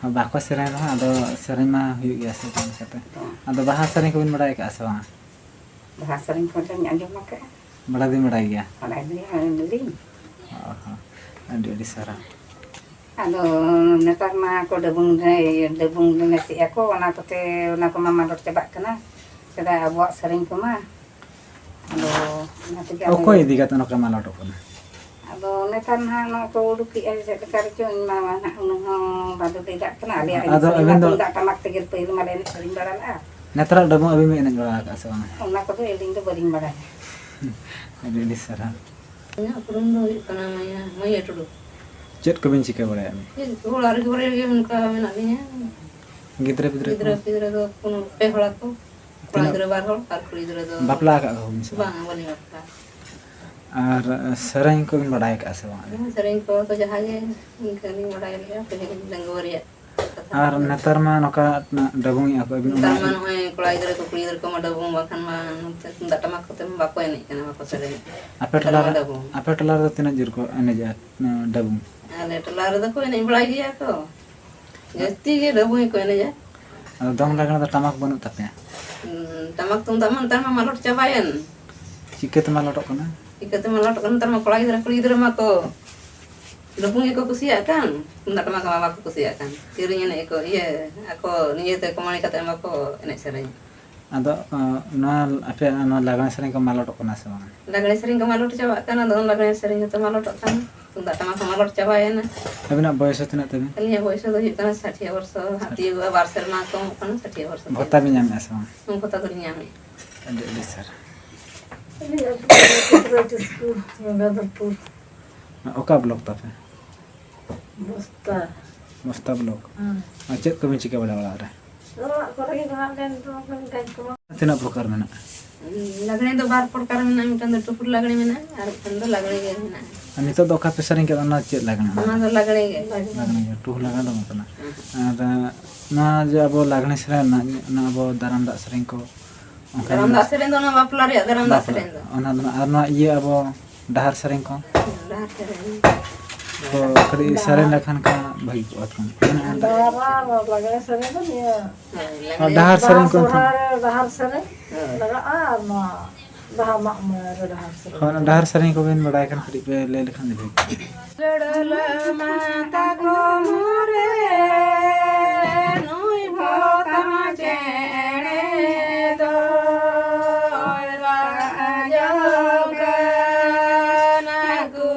ᱦᱚᱸ, ᱵᱟᱠᱚ ᱥᱮᱨᱮᱧ ᱨᱮᱦᱚᱸ ᱟᱫᱚ ᱥᱮᱨᱮᱧ ᱢᱟ ᱦᱩᱭᱩᱜ ᱜᱮᱭᱟ ᱥᱮ ᱵᱟᱝ ᱪᱤᱠᱟᱹᱛᱮ᱾ ᱫᱚᱝ᱾ ᱟᱫᱚ ᱵᱟᱦᱟ ᱥᱮᱨᱮᱧ ᱠᱚᱵᱤᱱ ᱵᱟᱲᱟᱭ ᱟᱠᱟᱫᱼᱟ ᱥᱮ ᱵᱟᱝᱟ? ᱵᱟᱦᱟ ᱥᱮᱨᱮᱧ ᱠᱚᱫᱚᱧ ᱟᱸᱡᱚᱢ ᱟᱠᱟᱫᱼᱟ᱾ ᱵᱟᱲᱟᱭ ᱫᱚᱵᱤᱱ ᱵᱟᱲᱟᱭ ᱜᱮᱭᱟ? ᱵᱟᱲᱟᱭ ᱫᱚᱧ ᱵᱟᱲᱟᱭ ᱜᱮᱭᱟ᱾ ᱚ ᱦᱚᱸ, ᱟᱹᱰᱤ ᱟᱹᱰᱤ ᱥᱟᱨᱦᱟᱣ᱾ ᱟᱫᱚ ᱱᱮᱛᱟᱨ ᱢᱟ ᱠᱚ ᱰᱟᱹᱵᱩᱝ ᱨᱮ, ᱤᱭᱟᱹ, ᱰᱟᱹᱵᱩᱝ ᱮᱱᱮᱡᱮᱜᱼᱟ ᱠᱚ, ᱚᱱᱟ ᱠᱚᱛᱮ, ᱚᱱᱟ ᱠᱚᱢᱟ ᱢᱟᱞᱚᱴ ᱪᱟᱵᱟᱜ ᱠᱟᱱᱟ, ᱥᱮᱫᱟᱭ ᱟᱵᱚᱣᱟᱜ ᱥᱮᱨᱮᱧ ᱠᱚᱢᱟ᱾ ᱟᱫᱚ ᱚᱱᱟ ᱛᱮᱜᱮ ᱟᱫᱚ ᱚᱠᱚᱭ ᱤᱫᱤ ᱠᱟᱛᱮ ᱚᱱᱟ ᱠᱚ ᱢᱟᱞᱚᱴᱚᱜ ᱠᱟᱱᱟ? ᱟᱫᱚ ᱱᱮᱛᱟᱨ ᱱᱟᱦᱟᱜ ᱱᱚᱜᱼᱚᱭ ᱠᱚ ᱩᱰᱩᱠᱮᱜᱼᱟ, ᱪᱮᱫ ᱞᱮᱠᱟ ᱨᱮᱪᱚ, ᱤᱧ ᱢᱟ ᱱᱟᱦᱟᱜ ᱩᱱᱟᱹᱜ ᱦᱚᱸ ᱵᱟᱹᱧ ᱵᱟᱰᱟᱭ ᱫᱟᱲᱮᱭᱟᱜ ᱠᱟᱱᱟ᱾ ᱟᱞᱮᱭᱟᱜ ᱮᱱᱮᱡ ᱟᱫᱚ ᱥᱮᱨᱮᱧ ᱟᱹᱵᱤᱱ ᱢᱟ ᱫᱚ ᱛᱩᱢᱫᱟᱜ ᱴᱟᱢᱟᱠ ᱛᱮᱜᱮ ᱯᱟᱹᱦᱤᱞ ᱢᱟᱞᱮ ᱮᱱᱮᱡ ᱥᱮᱨᱮᱧ ᱵᱟᱲᱟ ᱞᱮᱜᱼᱟ᱾ ᱱᱮᱛᱟᱨᱟᱜ ᱰᱟᱹᱵᱩᱝ ᱟᱹᱵᱤᱱ ᱵᱤᱱ ᱮᱱᱮᱡ ᱵᱟᱲᱟ ᱟᱠᱟᱫᱼᱟ ᱥᱮ ᱵᱟᱝᱟ? ᱚᱱᱟ ᱠᱚᱫᱚ ᱟᱹᱞᱤᱧ ᱫᱚ ᱵᱟᱹᱞᱤᱧ ᱵᱟᱲᱟᱭᱟ᱾ ᱟᱹᱰᱤ ᱟᱹᱰᱤ ᱥᱟᱨᱦᱟᱣ᱾ ᱤᱧᱟᱹᱜ ᱩᱯᱨᱩᱢ ᱫᱚ ᱦᱩᱭᱩᱜ ᱠᱟᱱᱟ ᱢᱟᱭᱟ, ᱢᱟᱭᱟ ᱴᱩᱰᱩ᱾ ᱪᱮᱫ ᱠᱚᱵᱤᱱ ᱪᱤᱠᱟᱹ ᱵᱟᱲᱟᱭᱟ ᱟᱹᱵᱤᱱ? ᱪᱮᱫ ᱠᱚ, ᱚᱲᱟᱜ ᱨᱮᱜᱮ, ᱵᱟᱨᱦᱮ ᱨᱮᱜᱮ ᱚᱱᱠᱟ ᱢᱮᱱᱟᱜ ᱞᱤᱧᱟ᱾ ᱜᱤᱫᱽᱨᱟᱹ ᱯᱤᱫᱽᱨᱟᱹ ᱠᱚ? ᱜᱤᱫᱽᱨᱟᱹ ᱯᱤᱫᱽᱨᱟᱹ ᱫᱚ ᱯᱩᱱ, ᱯᱮ ᱦᱚᱲ ᱟᱠᱚ᱾ ᱠᱚᱲᱟ ᱛᱤᱱᱟᱹᱜ? ᱜᱤᱫᱽᱨᱟᱹ ᱵᱟᱨ ᱦᱚᱲ ᱟᱨ ᱠᱩᱲᱤ ᱜᱤᱫᱽᱨᱟᱹ ᱫᱚ ᱵᱟᱯᱞᱟ ᱟᱠᱟᱫ ᱠᱚᱣᱟ ᱵᱤᱱ ᱥᱮ ᱵᱟᱝ? ᱵᱟᱝ, ᱵᱟᱹᱞᱤᱧ ᱵᱟᱯᱞᱟ ᱟᱠᱟᱱᱟ᱾ ᱟᱨ ᱥᱮᱨᱮᱧ ᱠᱚᱵᱤᱱ ᱵᱟᱰᱟᱭ ᱟᱠᱟᱫᱼᱟ ᱥᱮ ᱵᱟᱝ? ᱦᱮᱸ, ᱥᱮᱨᱮᱧ ᱠᱚ ᱫᱚ ᱡᱟᱦᱟᱸ ᱜᱮ ᱤᱱᱠᱟᱹ ᱞᱤᱧ ᱵᱟᱰᱟᱭ ᱞᱮᱜᱼᱟ, ᱯᱟᱹᱦᱤᱞ ᱰᱟᱺᱜᱩᱣᱟᱹ ᱨᱮᱭᱟᱜ ᱠᱟᱛᱷᱟ ᱟᱨ ᱠᱚ᱾ ᱱᱮᱛᱟᱨ ᱢᱟ ᱱᱚᱝᱠᱟ ᱰᱟᱹᱵᱩᱝᱮᱜᱼᱟ ᱠᱚ, ᱟᱹᱵᱤᱱ ᱱᱮᱛᱟᱨ ᱚᱱᱟ ᱢᱟ ᱱᱚᱜᱼᱚᱭ ᱠᱚᱲᱟ ᱜᱤᱫᱽᱨᱟᱹ ᱠᱚ, ᱠᱩᱲᱤ ᱜᱤᱫᱽᱨᱟᱹ ᱠᱚᱢᱟ ᱰᱟᱹᱵᱩᱝ ᱵᱟᱝᱠᱷᱟᱱ ᱢᱟ ᱱᱚᱛᱮ ᱛᱩᱢᱫᱟᱜ ᱴᱟᱢᱟᱠ ᱠᱚᱛᱮ ᱢᱟ ᱵᱟᱠᱚ ᱮᱱᱮᱡ ᱠᱟᱱᱟ, ᱵᱟᱠᱚ ᱥᱮᱨᱮᱧ᱾ ᱟᱯᱮ ᱱᱮᱛᱟᱨ ᱴᱚᱞᱟ ᱢᱟ ᱨᱮ, ᱰᱟᱹᱵᱩᱝ᱾ ᱟᱯᱮ ᱴᱚᱞᱟ ᱨᱮᱫᱚ ᱛᱤᱱᱟᱹᱜ ᱡᱳᱨ ᱠᱚ ᱮᱱᱮᱡᱮᱜᱼᱟ, ᱰᱟᱹᱵᱩᱝ? ᱟᱞᱮ ᱴᱚᱞᱟ ᱨᱮᱫᱚ ᱠᱚ ᱮᱱᱮᱡ ᱵᱟᱲᱟᱭ ᱜᱮᱭᱟ ᱠᱚ᱾ ᱡᱟᱹᱥᱛᱤ ᱜᱮ ᱰᱟᱹᱵᱩᱝ ᱜᱮᱠᱚ ᱮᱱᱮᱡᱟ᱾ ᱟᱫᱚ ᱫᱚᱝ ᱞᱟᱜᱽᱬᱮ ᱫᱚ ᱴᱟᱢᱟᱠ ᱵᱟᱹᱱᱩᱜ ᱛᱟᱯᱮᱭᱟ? ᱦᱩᱸ, ᱴᱟᱢᱟᱠ ᱛᱩᱢᱫᱟᱜ ᱢᱟ ᱱᱮᱛᱟᱨ ᱢᱟ ᱢᱟᱞᱚᱴ ᱪᱟᱵᱟᱭᱮᱱ᱾ ᱪᱤᱠᱟᱹᱛᱮ ᱢᱟᱞᱚᱴᱚᱜ ᱠᱟᱱᱟ? ᱪᱤᱠᱟᱹᱛᱮ ᱢᱟᱞᱚᱴᱚᱜ ᱠᱟᱱᱟ? ᱱᱮᱛᱟᱨ ᱢᱟ ᱠᱚᱲᱟ ᱜᱤᱫᱽᱨᱟᱹ, ᱠᱩᱲᱤ ᱜᱤᱫᱽᱨᱟᱹ ᱢᱟ ᱠᱚ ᱰᱟᱹᱵᱩᱝ ᱜᱮᱠᱚ ᱠᱩᱥᱤᱭᱟᱜ ᱠᱟᱱ, ᱛᱩᱢᱫᱟᱜ ᱴᱟᱢᱟᱠ ᱢᱟ ᱵᱟᱠᱚ ᱠᱩᱥᱤᱭᱟᱜ ᱠᱟᱱ᱾ ᱠᱤᱨᱤᱧ ᱮᱱᱮᱡ ᱠᱚ, ᱤᱭᱟᱹ, ᱟᱠᱚ ᱱᱤᱡᱮᱛᱮ ᱠᱚᱢᱟᱹᱭ ᱠᱟᱛᱮ ᱢᱟᱠᱚ ᱮᱱᱮᱡ ᱥᱮᱨᱮᱧ᱾ ᱟᱫᱚ, ᱟᱸ, ᱱᱚᱣᱟ ᱟᱯᱮᱭᱟᱜ ᱱᱚᱣᱟ ᱞᱟᱜᱽᱬᱮ ᱥᱮᱨᱮᱧ ᱠᱚ ᱢᱟᱞᱚᱴᱚᱜ ᱠᱟᱱᱟ ᱥᱮ ᱵᱟᱝ? ᱞᱟᱜᱽᱬᱮ ᱥᱮᱨᱮᱧ ᱠᱚ ᱢᱟᱞᱚᱴ ᱪᱟᱵᱟᱜ ᱠᱟᱱᱟ, ᱫᱚᱝ ᱞᱟᱜᱽᱬᱮ ᱥᱮᱨᱮᱧ ᱦᱚᱸᱛᱚ ᱢᱟᱞᱚᱴᱚᱜ ᱠᱟᱱᱟ᱾ ᱛᱩᱢᱫᱟᱜ ᱴᱟᱢᱟᱠ ᱦᱚᱸ ᱢᱟᱞᱚᱴ ᱪᱟᱵᱟᱭᱮᱱᱟ᱾ ᱟᱹᱵᱤᱱᱟᱜ ᱵᱚᱭᱮᱥ ᱦᱚᱸ ᱛᱤᱱᱟᱹᱜ ᱛᱟᱹᱵᱤᱱ? ᱟᱹᱞᱤᱧᱟᱜ ᱵᱚᱭᱮᱥ ᱫᱚ ᱦᱩᱭᱩᱜ ᱠᱟᱱᱟ ᱥᱟᱴᱷᱤᱭᱟᱹ ᱵᱚᱨᱥᱚ, ᱦᱟᱸᱜ ᱛᱤᱭᱳᱜᱚᱜᱼᱟ, ᱵᱟᱨ ᱥᱮᱨᱢᱟ ᱠᱚ ᱮᱢᱚᱜ ᱠᱟᱱᱟ, ᱥᱟᱴᱷᱤᱭᱟᱹ ᱵᱚᱨᱥᱚ ᱵᱷᱚᱛᱟ ᱛᱤᱭᱳᱜ ᱵᱤᱱ ᱠᱟᱱᱟ᱾ ᱧᱟᱢᱮᱫᱼᱟ ᱥᱮ ᱵᱟᱝ? ᱦᱩᱸ, ᱵᱷᱚᱛᱟ ᱫᱚᱞᱤᱧ ᱧᱟᱢᱮᱫᱼᱟ᱾ ᱟᱹᱰᱤ ᱟᱹᱰᱤ ᱥᱟᱨᱦᱟᱣ᱾ ᱟᱹᱞᱤᱧᱟᱜ ᱟᱹᱛᱩ ᱫᱚ ᱪᱤᱛᱨᱟ ᱠᱤᱥᱠᱩ, ᱜᱚᱝᱜᱟᱫᱷᱚᱨᱯᱩᱨ᱾ ᱚᱠᱟ ᱵᱞᱚᱠ ᱛᱟᱯᱮ? ᱵᱚᱥᱛᱟ᱾ ᱵᱚᱥᱛᱟ ᱵᱞᱚᱠ᱾ ᱦᱮᱸ᱾ ᱟᱨ ᱪᱮᱫ ᱠᱚᱵᱤᱱ ᱪᱤᱠᱟᱹ ᱵᱟᱲᱟᱭᱟ ᱚᱲᱟᱜ ᱨᱮ? ᱚᱲᱟᱜ ᱠᱚᱨᱮ ᱜᱮ ᱢᱮᱱᱟᱜ ᱞᱮᱱ ᱫᱚ, ᱠᱟᱹᱢᱤ ᱠᱟᱡᱽ ᱠᱚᱢᱟ᱾ ᱛᱤᱱᱟᱹᱜ ᱯᱨᱚᱠᱟᱨ ᱢᱮᱱᱟᱜᱼᱟ? ᱞᱟᱜᱽᱬᱮ ᱫᱚ ᱵᱟᱨ ᱯᱨᱚᱠᱟᱨ ᱢᱮᱱᱟᱜᱼᱟ, ᱢᱤᱫᱴᱟᱝ ᱫᱚ ᱴᱩᱯᱩᱨ ᱞᱟᱜᱽᱬᱮ ᱢᱮᱱᱟᱜᱼᱟ ᱟᱨ ᱢᱤᱫᱴᱟᱝ ᱫᱚ ᱞᱟᱜᱽᱬᱮ ᱜᱮ ᱢᱮᱱᱟᱜᱼᱟ᱾ ᱟᱨ ᱱᱤᱛᱚᱜ ᱫᱚ ᱚᱠᱟ ᱯᱮ ᱥᱮᱨᱮᱧ ᱠᱮᱫᱟ, ᱚᱱᱟ ᱪᱮᱫ ᱞᱟᱜᱽᱬᱮ? ᱚᱱᱟ ᱫᱚ ᱞᱟᱜᱽᱬᱮ ᱜᱮ᱾ ᱞᱟᱜᱽᱬᱮ ᱜᱮ, ᱴᱩᱦᱩ ᱞᱟᱜᱽᱬᱮ ᱫᱚ ᱵᱟᱝ ᱠᱟᱱᱟ᱾ ᱦᱮᱸ᱾ ᱟᱨ, ᱟᱸ, ᱱᱚᱣᱟ ᱡᱮ ᱟᱵᱚ ᱞᱟᱜᱽᱬᱮ ᱥᱮᱨᱮᱧ ᱨᱮᱱᱟᱜ, ᱚᱱᱟ ᱟᱵᱚ ᱫᱟᱨᱟᱢ ᱫᱟᱜ ᱥᱮᱨᱮᱧ ᱠᱚ, ᱚᱱᱠᱟ ᱫᱟᱨᱟᱢ ᱢᱮᱱᱟᱜᱼᱟ? ᱫᱟᱜ ᱥᱮᱨᱮᱧ ᱫᱚ ᱚᱱᱟ ᱵᱟᱯᱞᱟ ᱨᱮᱭᱟᱜ ᱫᱟᱨᱟᱢ ᱫᱟᱜ ᱵᱟᱯᱞᱟ᱾ ᱥᱮᱨᱮᱧ ᱫᱚ᱾ ᱚᱱᱟ ᱫᱚ ᱱᱟᱜ, ᱟᱨ ᱱᱚᱣᱟ ᱤᱭᱟᱹ ᱟᱵᱚ ᱰᱟᱦᱟᱨ ᱥᱮᱨᱮᱧ ᱠᱚ? ᱰᱟᱦᱟᱨ ᱥᱮᱨᱮᱧ᱾ ᱠᱚ ᱠᱟᱹᱴᱤᱡ ᱰᱟᱦᱟᱨ᱾ ᱥᱮᱨᱮᱧ ᱞᱮᱠᱷᱟᱱ ᱠᱷᱟᱱ ᱵᱷᱟᱹᱜᱤ ᱠᱚᱜᱼᱟ ᱛᱚ᱾ ᱢᱮᱱᱟᱜᱼᱟ᱾ ᱰᱟᱦᱟᱨ ᱟᱨ ᱞᱟᱜᱽᱬᱮ ᱥᱮᱨᱮᱧ ᱫᱚ ᱱᱤᱭᱟᱹ ᱦᱳᱭ, ᱟᱨ ᱞᱟᱜᱽᱬᱮ᱾ ᱰᱟᱦᱟᱨ ᱵᱟᱦᱟ ᱥᱮᱨᱮᱧ ᱠᱚ ᱮᱱᱠᱷᱟᱱ? ᱥᱚᱦᱨᱟᱭ ᱨᱮ ᱰᱟᱦᱟᱨ ᱥᱮᱨᱮᱧ ᱦᱳᱭ᱾ ᱞᱟᱜᱟᱜᱼᱟ, ᱟᱨ ᱱᱚᱣᱟ ᱵᱟᱦᱟ ᱢᱟᱜ ᱢᱚᱬᱮ ᱨᱮ ᱰᱟᱦᱟᱨ ᱥᱮᱨᱮᱧ᱾ ᱦᱳᱭ, ᱚᱱᱟ ᱰᱟᱦᱟᱨ ᱥᱮᱨᱮᱧ ᱠᱚᱵᱤᱱ ᱵᱟᱰᱟᱭ ᱠᱷᱟᱱ ᱠᱟᱹᱴᱤᱡ ᱯᱮ ᱞᱟᱹᱭ ᱞᱮᱠᱷᱟᱱ ᱟᱹᱰᱤ ᱵᱷᱟᱹᱜᱤ ᱠᱚᱜᱼᱟ᱾ ᱜᱟᱹᱲᱟᱹᱞ ᱢᱟᱛᱟ ᱠᱚ ᱢᱩᱨᱮ ᱱᱩᱭ ᱯᱚᱛᱟᱢ ᱪᱮᱬᱮ ᱫᱚᱭ ᱨᱟᱜ ᱟᱸᱡᱚᱢ ᱠᱟᱱᱟ ᱠᱩ᱾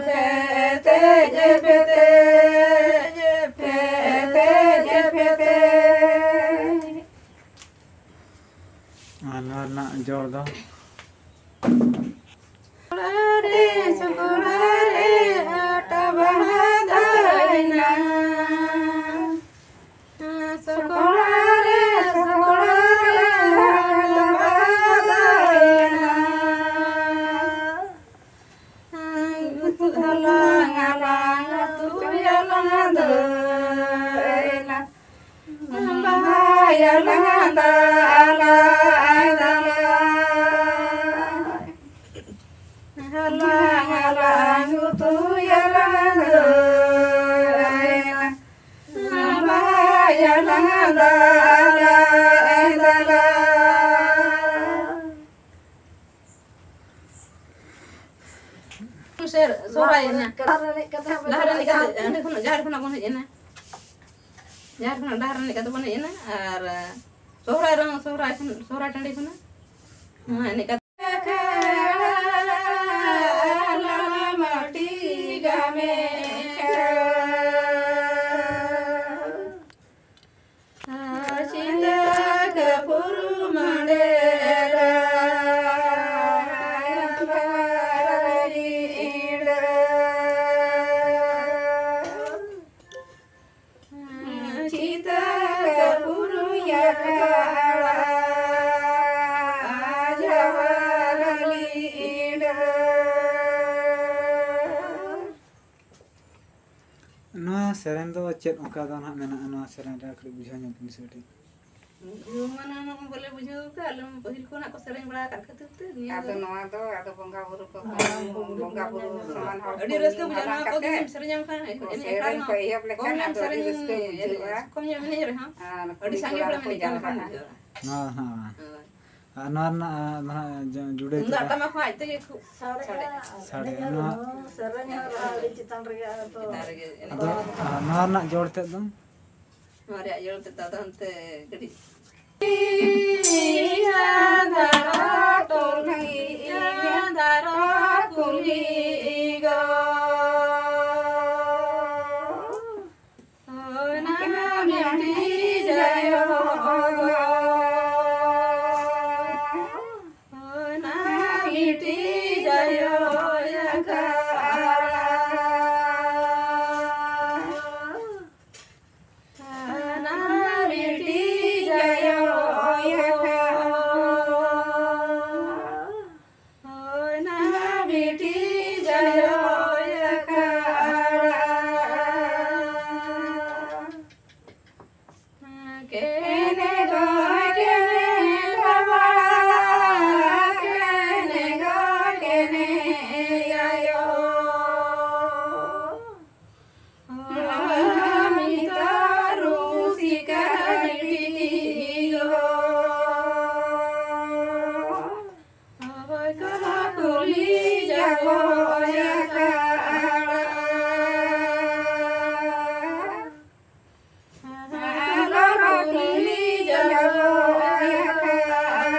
ᱯᱷᱮᱛᱮᱡ, ᱯᱷᱮᱛᱮᱡ, ᱯᱷᱮᱛᱮᱡ, ᱯᱷᱮᱛᱮᱡ᱾ ᱟᱨ ᱱᱚᱣᱟ ᱨᱮᱱᱟᱜ ᱡᱚᱲ ᱫᱚ ᱥᱚᱠᱲᱟ ᱨᱮ, ᱥᱚᱠᱲᱟ ᱨᱮ ᱦᱟᱴ ᱵᱟᱫᱟᱭᱱᱟ᱾ ᱥᱚᱠᱲᱟ ᱨᱮ, ᱥᱚᱠᱲᱟ ᱨᱮ ᱦᱟᱴ ᱵᱟᱫᱟᱭᱱᱟ᱾ ᱩᱛᱩ ᱦᱟᱞᱟᱝ, ᱦᱟᱞᱟᱝ ᱩᱛᱩ ᱦᱟᱞᱟᱝ ᱫᱟᱹᱭᱱᱟ᱾ ᱵᱟᱦᱟ ᱦᱟᱞᱟᱝ ᱫᱟᱞᱟᱭ, ᱫᱟᱞᱟᱭ᱾ ᱦᱟᱞᱟᱝ, ᱦᱟᱞᱟᱝ ᱩᱛᱩ ᱦᱟᱞᱟᱝ ᱫᱟᱹᱭᱱᱟ᱾ ᱵᱟᱦᱟ ᱦᱟᱞᱟᱝ ᱫᱟᱞᱟᱭ, ᱫᱟᱞᱟᱭ᱾ ᱥᱮ ᱥᱚᱦᱨᱟᱭ ᱮᱱᱟ᱾ ᱞᱟᱦᱟ ᱨᱮ ᱮᱱᱮᱡ ᱠᱟᱛᱮ ᱚᱸᱰᱮ ᱠᱷᱚᱱᱟᱜ, ᱡᱟᱦᱮᱨ ᱠᱷᱚᱱᱟᱜ ᱵᱚᱱ ᱦᱮᱡ ᱮᱱᱟ᱾ ᱡᱟᱦᱮᱨ ᱠᱷᱚᱱᱟᱜ ᱰᱟᱦᱟᱨ ᱮᱱᱮᱡ ᱠᱟᱛᱮ ᱵᱚᱱ ᱦᱮᱡ ᱮᱱᱟ᱾ ᱟᱨ ᱥᱚᱦᱨᱟᱭ ᱨᱮᱦᱚᱸ ᱥᱚᱦᱨᱟᱭ ᱠᱷᱚᱱ, ᱥᱚᱦᱨᱟᱭ ᱴᱟᱺᱰᱤ ᱠᱷᱚᱱᱟᱜ ᱱᱚᱣᱟ ᱮᱱᱮᱡ ᱠᱟᱛᱮ ᱞᱟᱞᱟᱢᱟᱹᱴᱤ ᱜᱟᱢᱮ ᱪᱤᱛᱟᱹ ᱠᱟᱹᱯᱩᱨ ᱢᱟᱸᱰᱮᱨᱟ ᱪᱤᱛᱟᱹ ᱠᱟᱹᱯᱩᱨ ᱭᱟᱠᱟᱲᱟ ᱡᱟᱣᱟᱨ ᱞᱤᱸᱰᱟᱹ᱾ ᱱᱚᱣᱟ ᱥᱮᱨᱮᱧ ᱫᱚ ᱪᱮᱫ ᱚᱱᱠᱟ ᱫᱚ ᱱᱟᱦᱟᱜ ᱢᱮᱱᱟᱜᱼᱟ? ᱱᱚᱣᱟ ᱥᱮᱨᱮᱧ ᱨᱮ ᱠᱟᱹᱴᱤᱡ ᱵᱩᱡᱷᱟᱹᱣ ᱧᱚᱜ ᱵᱤᱱ ᱥᱮ ᱠᱟᱹᱴᱤᱡ᱾ ᱵᱩᱡᱷᱟᱹᱣ ᱢᱟ ᱱᱟᱦᱟᱜ ᱵᱟᱞᱮ ᱵᱩᱡᱷᱟᱹᱣ ᱟᱠᱟᱫ, ᱟᱞᱮ ᱢᱟ ᱯᱟᱹᱦᱤᱞ ᱠᱷᱚᱱᱟᱜ ᱠᱚ ᱥᱮᱨᱮᱧ ᱵᱟᱲᱟ ᱟᱠᱟᱫ ᱠᱷᱟᱹᱛᱤᱨ ᱛᱮ ᱱᱤᱭᱟᱹ ᱟᱫᱚ ᱫᱚ ᱱᱚᱣᱟ ᱫᱚ ᱟᱫᱚ ᱵᱚᱸᱜᱟ ᱵᱩᱨᱩ ᱠᱚ, ᱦᱮᱸ, ᱵᱚᱸᱜᱟ ᱵᱩᱨᱩ ᱥᱚᱢᱟᱱ ᱦᱚᱲ ᱟᱹᱰᱤ ᱠᱚ ᱨᱟᱹᱥᱠᱟᱹ ᱧᱩᱢ ᱵᱩᱡᱷᱟᱹᱜᱼᱟ ᱦᱟᱞᱟᱝ ᱱᱚᱣᱟ ᱠᱚ ᱠᱟᱛᱮ ᱡᱩᱫᱤᱢ ᱥᱮᱨᱮᱧᱟᱢ ᱠᱷᱟᱱ, ᱠᱚ ᱮᱱᱮᱡ ᱥᱮᱨᱮᱧ ᱟᱠᱷᱲᱟ ᱠᱚ ᱨᱮᱦᱚᱸ ᱮᱦᱚᱵ ᱠᱚᱢ ᱞᱮᱠᱷᱟᱱ ᱧᱚᱜ ᱮᱢ ᱟᱫᱚ ᱟᱹᱰᱤ ᱥᱮᱨᱮᱧ, ᱨᱟᱹᱥᱠᱟᱹ ᱦᱮᱸ, ᱵᱩᱡᱷᱟᱹᱜᱼᱟ᱾ ᱠᱚᱢ ᱧᱚᱜ ᱮᱢ ᱮᱱᱮᱡ ᱨᱮᱦᱚᱸ ᱟᱨ ᱟᱹᱰᱤ ᱠᱩᱲᱤ ᱥᱟᱸᱜᱮ ᱠᱚᱲᱟ ᱦᱚᱲᱮᱢ ᱠᱚ ᱮᱱᱮᱡ ᱠᱟᱱ ᱡᱟᱣᱨᱟᱜᱼᱟ᱾ ᱠᱷᱟᱱ ᱵᱩᱡᱷᱟᱹᱜᱼᱟ᱾ ᱦᱮᱸ, ᱦᱮᱸ᱾ ᱦᱳᱭ᱾ ᱟᱨ ᱱᱚᱣᱟ ᱨᱮᱱᱟᱜ, ᱟᱨ ᱱᱟᱦᱟᱜ ᱡᱩ-, ᱡᱩᱲᱟᱹ ᱛᱩᱢᱫᱟᱜ ᱪᱮᱫ ᱞᱮᱠᱟ? ᱴᱟᱢᱟᱠ ᱦᱚᱸ ᱟᱡ ᱛᱮᱜᱮ ᱠᱷᱩᱵ ᱥᱟᱰᱮᱜᱼᱟ᱾ ᱥᱟᱰᱮᱜᱼᱟ᱾ ᱮᱱᱮᱡ ᱱᱚᱣᱟ ᱨᱮᱦᱚᱸ, ᱥᱮᱨᱮᱧ ᱦᱚᱸ ᱨᱟᱦᱟ ᱟᱹᱰᱤ ᱪᱮᱛᱟᱱ ᱨᱮᱜᱮ ᱟᱫᱚ᱾ ᱪᱮᱛᱟᱱ ᱨᱮᱜᱮ ᱮᱱᱮᱡ ᱟᱫᱚ, ᱨᱮᱦᱚᱸ᱾ ᱟᱨ ᱱᱚᱣᱟ ᱨᱮᱱᱟᱜ ᱡᱚᱲ ᱛᱮᱫ ᱫᱚ? ᱱᱚᱣᱟ ᱨᱮᱭᱟᱜ ᱡᱚᱲ ᱛᱮᱫ ᱫᱚ ᱟᱫᱚ ᱦᱟᱱᱛᱮ ᱠᱟᱹᱴᱤᱡ᱾ ᱤᱭᱟᱹ ᱫᱟᱨᱟ ᱴᱚᱞᱤ, ᱤᱭᱟᱹ ᱫᱟᱨᱟ ᱵᱤᱴᱤ ᱡᱟᱭᱳᱭ ᱟᱠᱷᱟᱲᱟ᱾ ᱠᱮᱱᱮ ᱜᱚ ᱠᱮᱱᱮ ᱵᱟᱵᱟ, ᱠᱮᱱᱮ ᱜᱚ ᱠᱮᱱᱮ ᱟᱭᱳ᱾ ᱟᱢᱤ ᱛᱚ ᱨᱩᱥᱤᱠᱟ ᱵᱤᱴᱤ ᱜᱚ᱾ ᱦᱚᱭ ᱠᱚ ᱠᱩᱞᱤ ᱡᱟᱜᱚᱭ ᱟᱠᱷᱟᱲᱟ᱾ ᱦᱚᱭ ᱠᱚ ᱠᱩᱞᱤ ᱡᱟᱜᱚᱭ ᱟᱠᱷᱟᱲᱟ᱾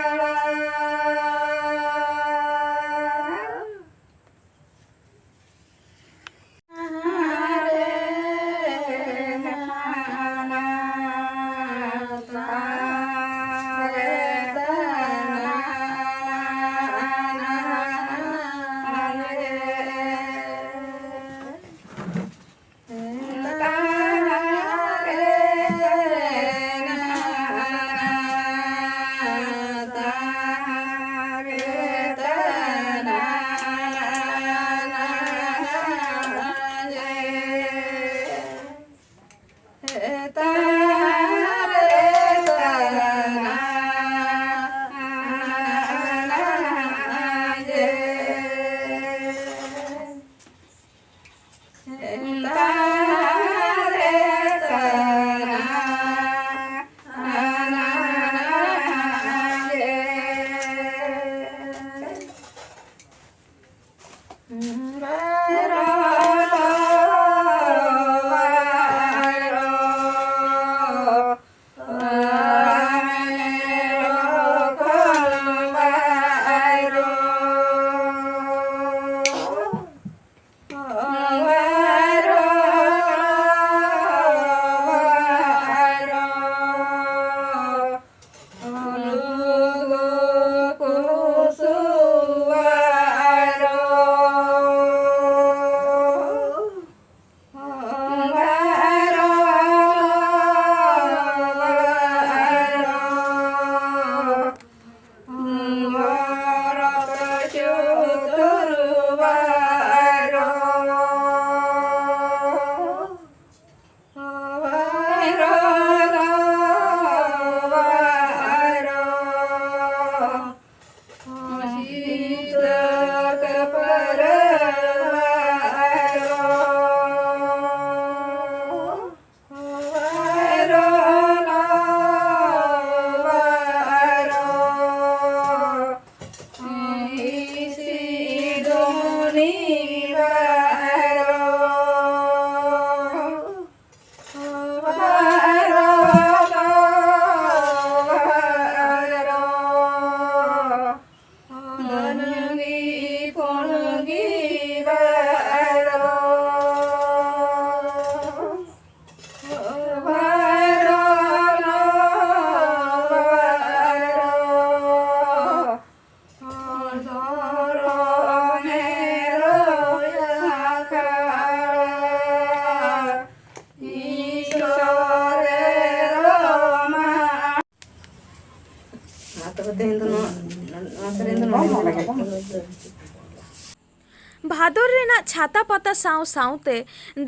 ᱵᱷᱟᱫᱚᱨ ᱨᱮᱱᱟᱜ ᱪᱷᱟᱛᱟ ᱯᱟᱛᱟ ᱥᱟᱶ ᱥᱟᱶᱛᱮ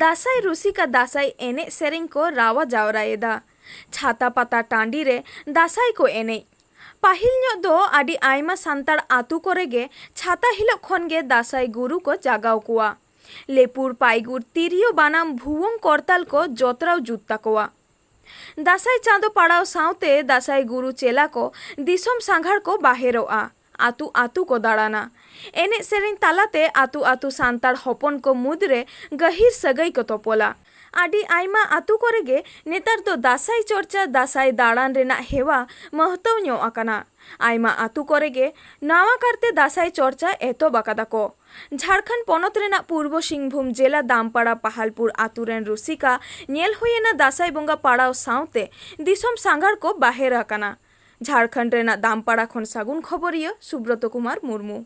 ᱫᱟᱸᱥᱟᱭ ᱨᱩᱥᱤᱠᱟ ᱫᱟᱸᱥᱟᱭ ᱮᱱᱮᱡ ᱥᱮᱨᱮᱧ ᱠᱚ ᱨᱟᱣᱟ ᱡᱟᱣᱨᱟᱭᱮᱫᱟ᱾ ᱪᱷᱟᱛᱟ ᱯᱟᱛᱟ ᱴᱟᱺᱰᱤ ᱨᱮ ᱫᱟᱸᱥᱟᱭ ᱠᱚ ᱮᱱᱮᱡ᱾ ᱯᱟᱹᱦᱤᱞ ᱧᱚᱜ ᱫᱚ ᱟᱹᱰᱤ ᱟᱭᱢᱟ ᱥᱟᱱᱛᱟᱲ ᱟᱛᱳ ᱠᱚᱨᱮ ᱜᱮ ᱪᱷᱟᱛᱟ ᱦᱤᱞᱳᱜ ᱠᱷᱚᱱ ᱜᱮ ᱫᱟᱸᱥᱟᱭ ᱜᱩᱨᱩ ᱠᱚ ᱡᱟᱜᱟᱣ ᱠᱚᱣᱟ᱾ ᱞᱮᱯᱩᱨ ᱯᱟᱭᱜᱩᱨ ᱛᱤᱨᱭᱳ ᱵᱟᱱᱟᱢ ᱵᱷᱩᱣᱟᱹᱝ ᱠᱚᱨᱛᱟᱞ ᱠᱚ ᱡᱚᱛᱨᱟᱣ ᱡᱩᱛ ᱛᱟᱠᱚᱣᱟ᱾ ᱫᱟᱸᱥᱟᱭ ᱪᱟᱸᱫᱚ ᱯᱟᱲᱟᱣ ᱥᱟᱶᱛᱮ ᱫᱟᱸᱥᱟᱭ ᱜᱩᱨᱩ ᱪᱮᱞᱟ ᱠᱚ ᱫᱤᱥᱚᱢ ᱥᱟᱸᱜᱷᱟᱨ ᱠᱚ ᱵᱟᱦᱮᱨᱚᱜᱼᱟ, ᱟᱹᱛᱩ ᱟᱹᱛᱩ ᱠᱚ ᱫᱟᱬᱟᱱᱟ᱾ ᱮᱱᱮᱡ ᱥᱮᱨᱮᱧ ᱛᱟᱞᱟᱛᱮ ᱟᱹᱛᱩ ᱟᱹᱛᱩ ᱥᱟᱱᱛᱟᱲ ᱦᱚᱯᱚᱱ ᱠᱚ ᱢᱩᱫᱽᱨᱮ ᱜᱟᱹᱦᱤᱨ ᱥᱟᱹᱜᱟᱹᱭ ᱠᱚ ᱛᱚᱯᱚᱞᱟ᱾ ᱟᱹᱰᱤ ᱟᱭᱢᱟ ᱟᱹᱛᱩ ᱠᱚᱨᱮ ᱜᱮ ᱱᱮᱛᱟᱨ ᱫᱚ ᱫᱟᱸᱥᱟᱭ ᱪᱚᱨᱪᱟ, ᱫᱟᱸᱥᱟᱭ ᱫᱟᱬᱟᱱ ᱨᱮᱱᱟᱜ ᱦᱮᱣᱟ ᱢᱟᱹᱦᱛᱟᱹᱣ ᱧᱚᱜ ᱟᱠᱟᱱᱟ᱾ ᱟᱭᱢᱟ ᱟᱹᱛᱩ ᱠᱚᱨᱮ ᱜᱮ ᱱᱟᱣᱟ ᱠᱟᱨᱛᱮ ᱫᱟᱸᱥᱟᱭ ᱪᱚᱨᱪᱟ ᱮᱛᱚᱦᱚᱵ ᱟᱠᱟᱫᱟ ᱠᱚ᱾ ᱡᱷᱟᱲᱠᱷᱚᱸᱰ ᱯᱚᱱᱚᱛ ᱨᱮᱱᱟᱜ ᱯᱩᱨᱵᱚ ᱥᱤᱝᱵᱷᱩᱢ ᱡᱮᱞᱟ ᱫᱟᱢᱯᱟᱲᱟ ᱯᱟᱦᱟᱞᱯᱩᱨ ᱟᱹᱛᱩ ᱨᱮᱱ ᱨᱩᱥᱤᱠᱟ ᱧᱮᱞ ᱦᱩᱭᱮᱱᱟ ᱫᱟᱸᱥᱟᱭ ᱵᱚᱸᱜᱟ ᱯᱟᱲᱟᱣ ᱥᱟᱶᱛᱮ ᱫᱤᱥᱚᱢ ᱥᱟᱸᱜᱷᱟᱨ ᱠᱚ ᱵᱟᱦᱮᱨ ᱟᱠᱟᱱᱟ᱾ ᱡᱷᱟᱲᱠᱷᱚᱸᱰ ᱨᱮᱱᱟᱜ ᱫᱟᱢᱯᱟᱲᱟ ᱠᱷᱚᱱ ᱥᱟᱹᱜᱩᱱ ᱠᱷᱚᱵᱚᱨᱤᱭᱟᱹ ᱥᱩᱵᱨᱚᱛᱚ ᱠᱩᱢᱟᱨ ᱢᱩᱨᱢᱩ᱾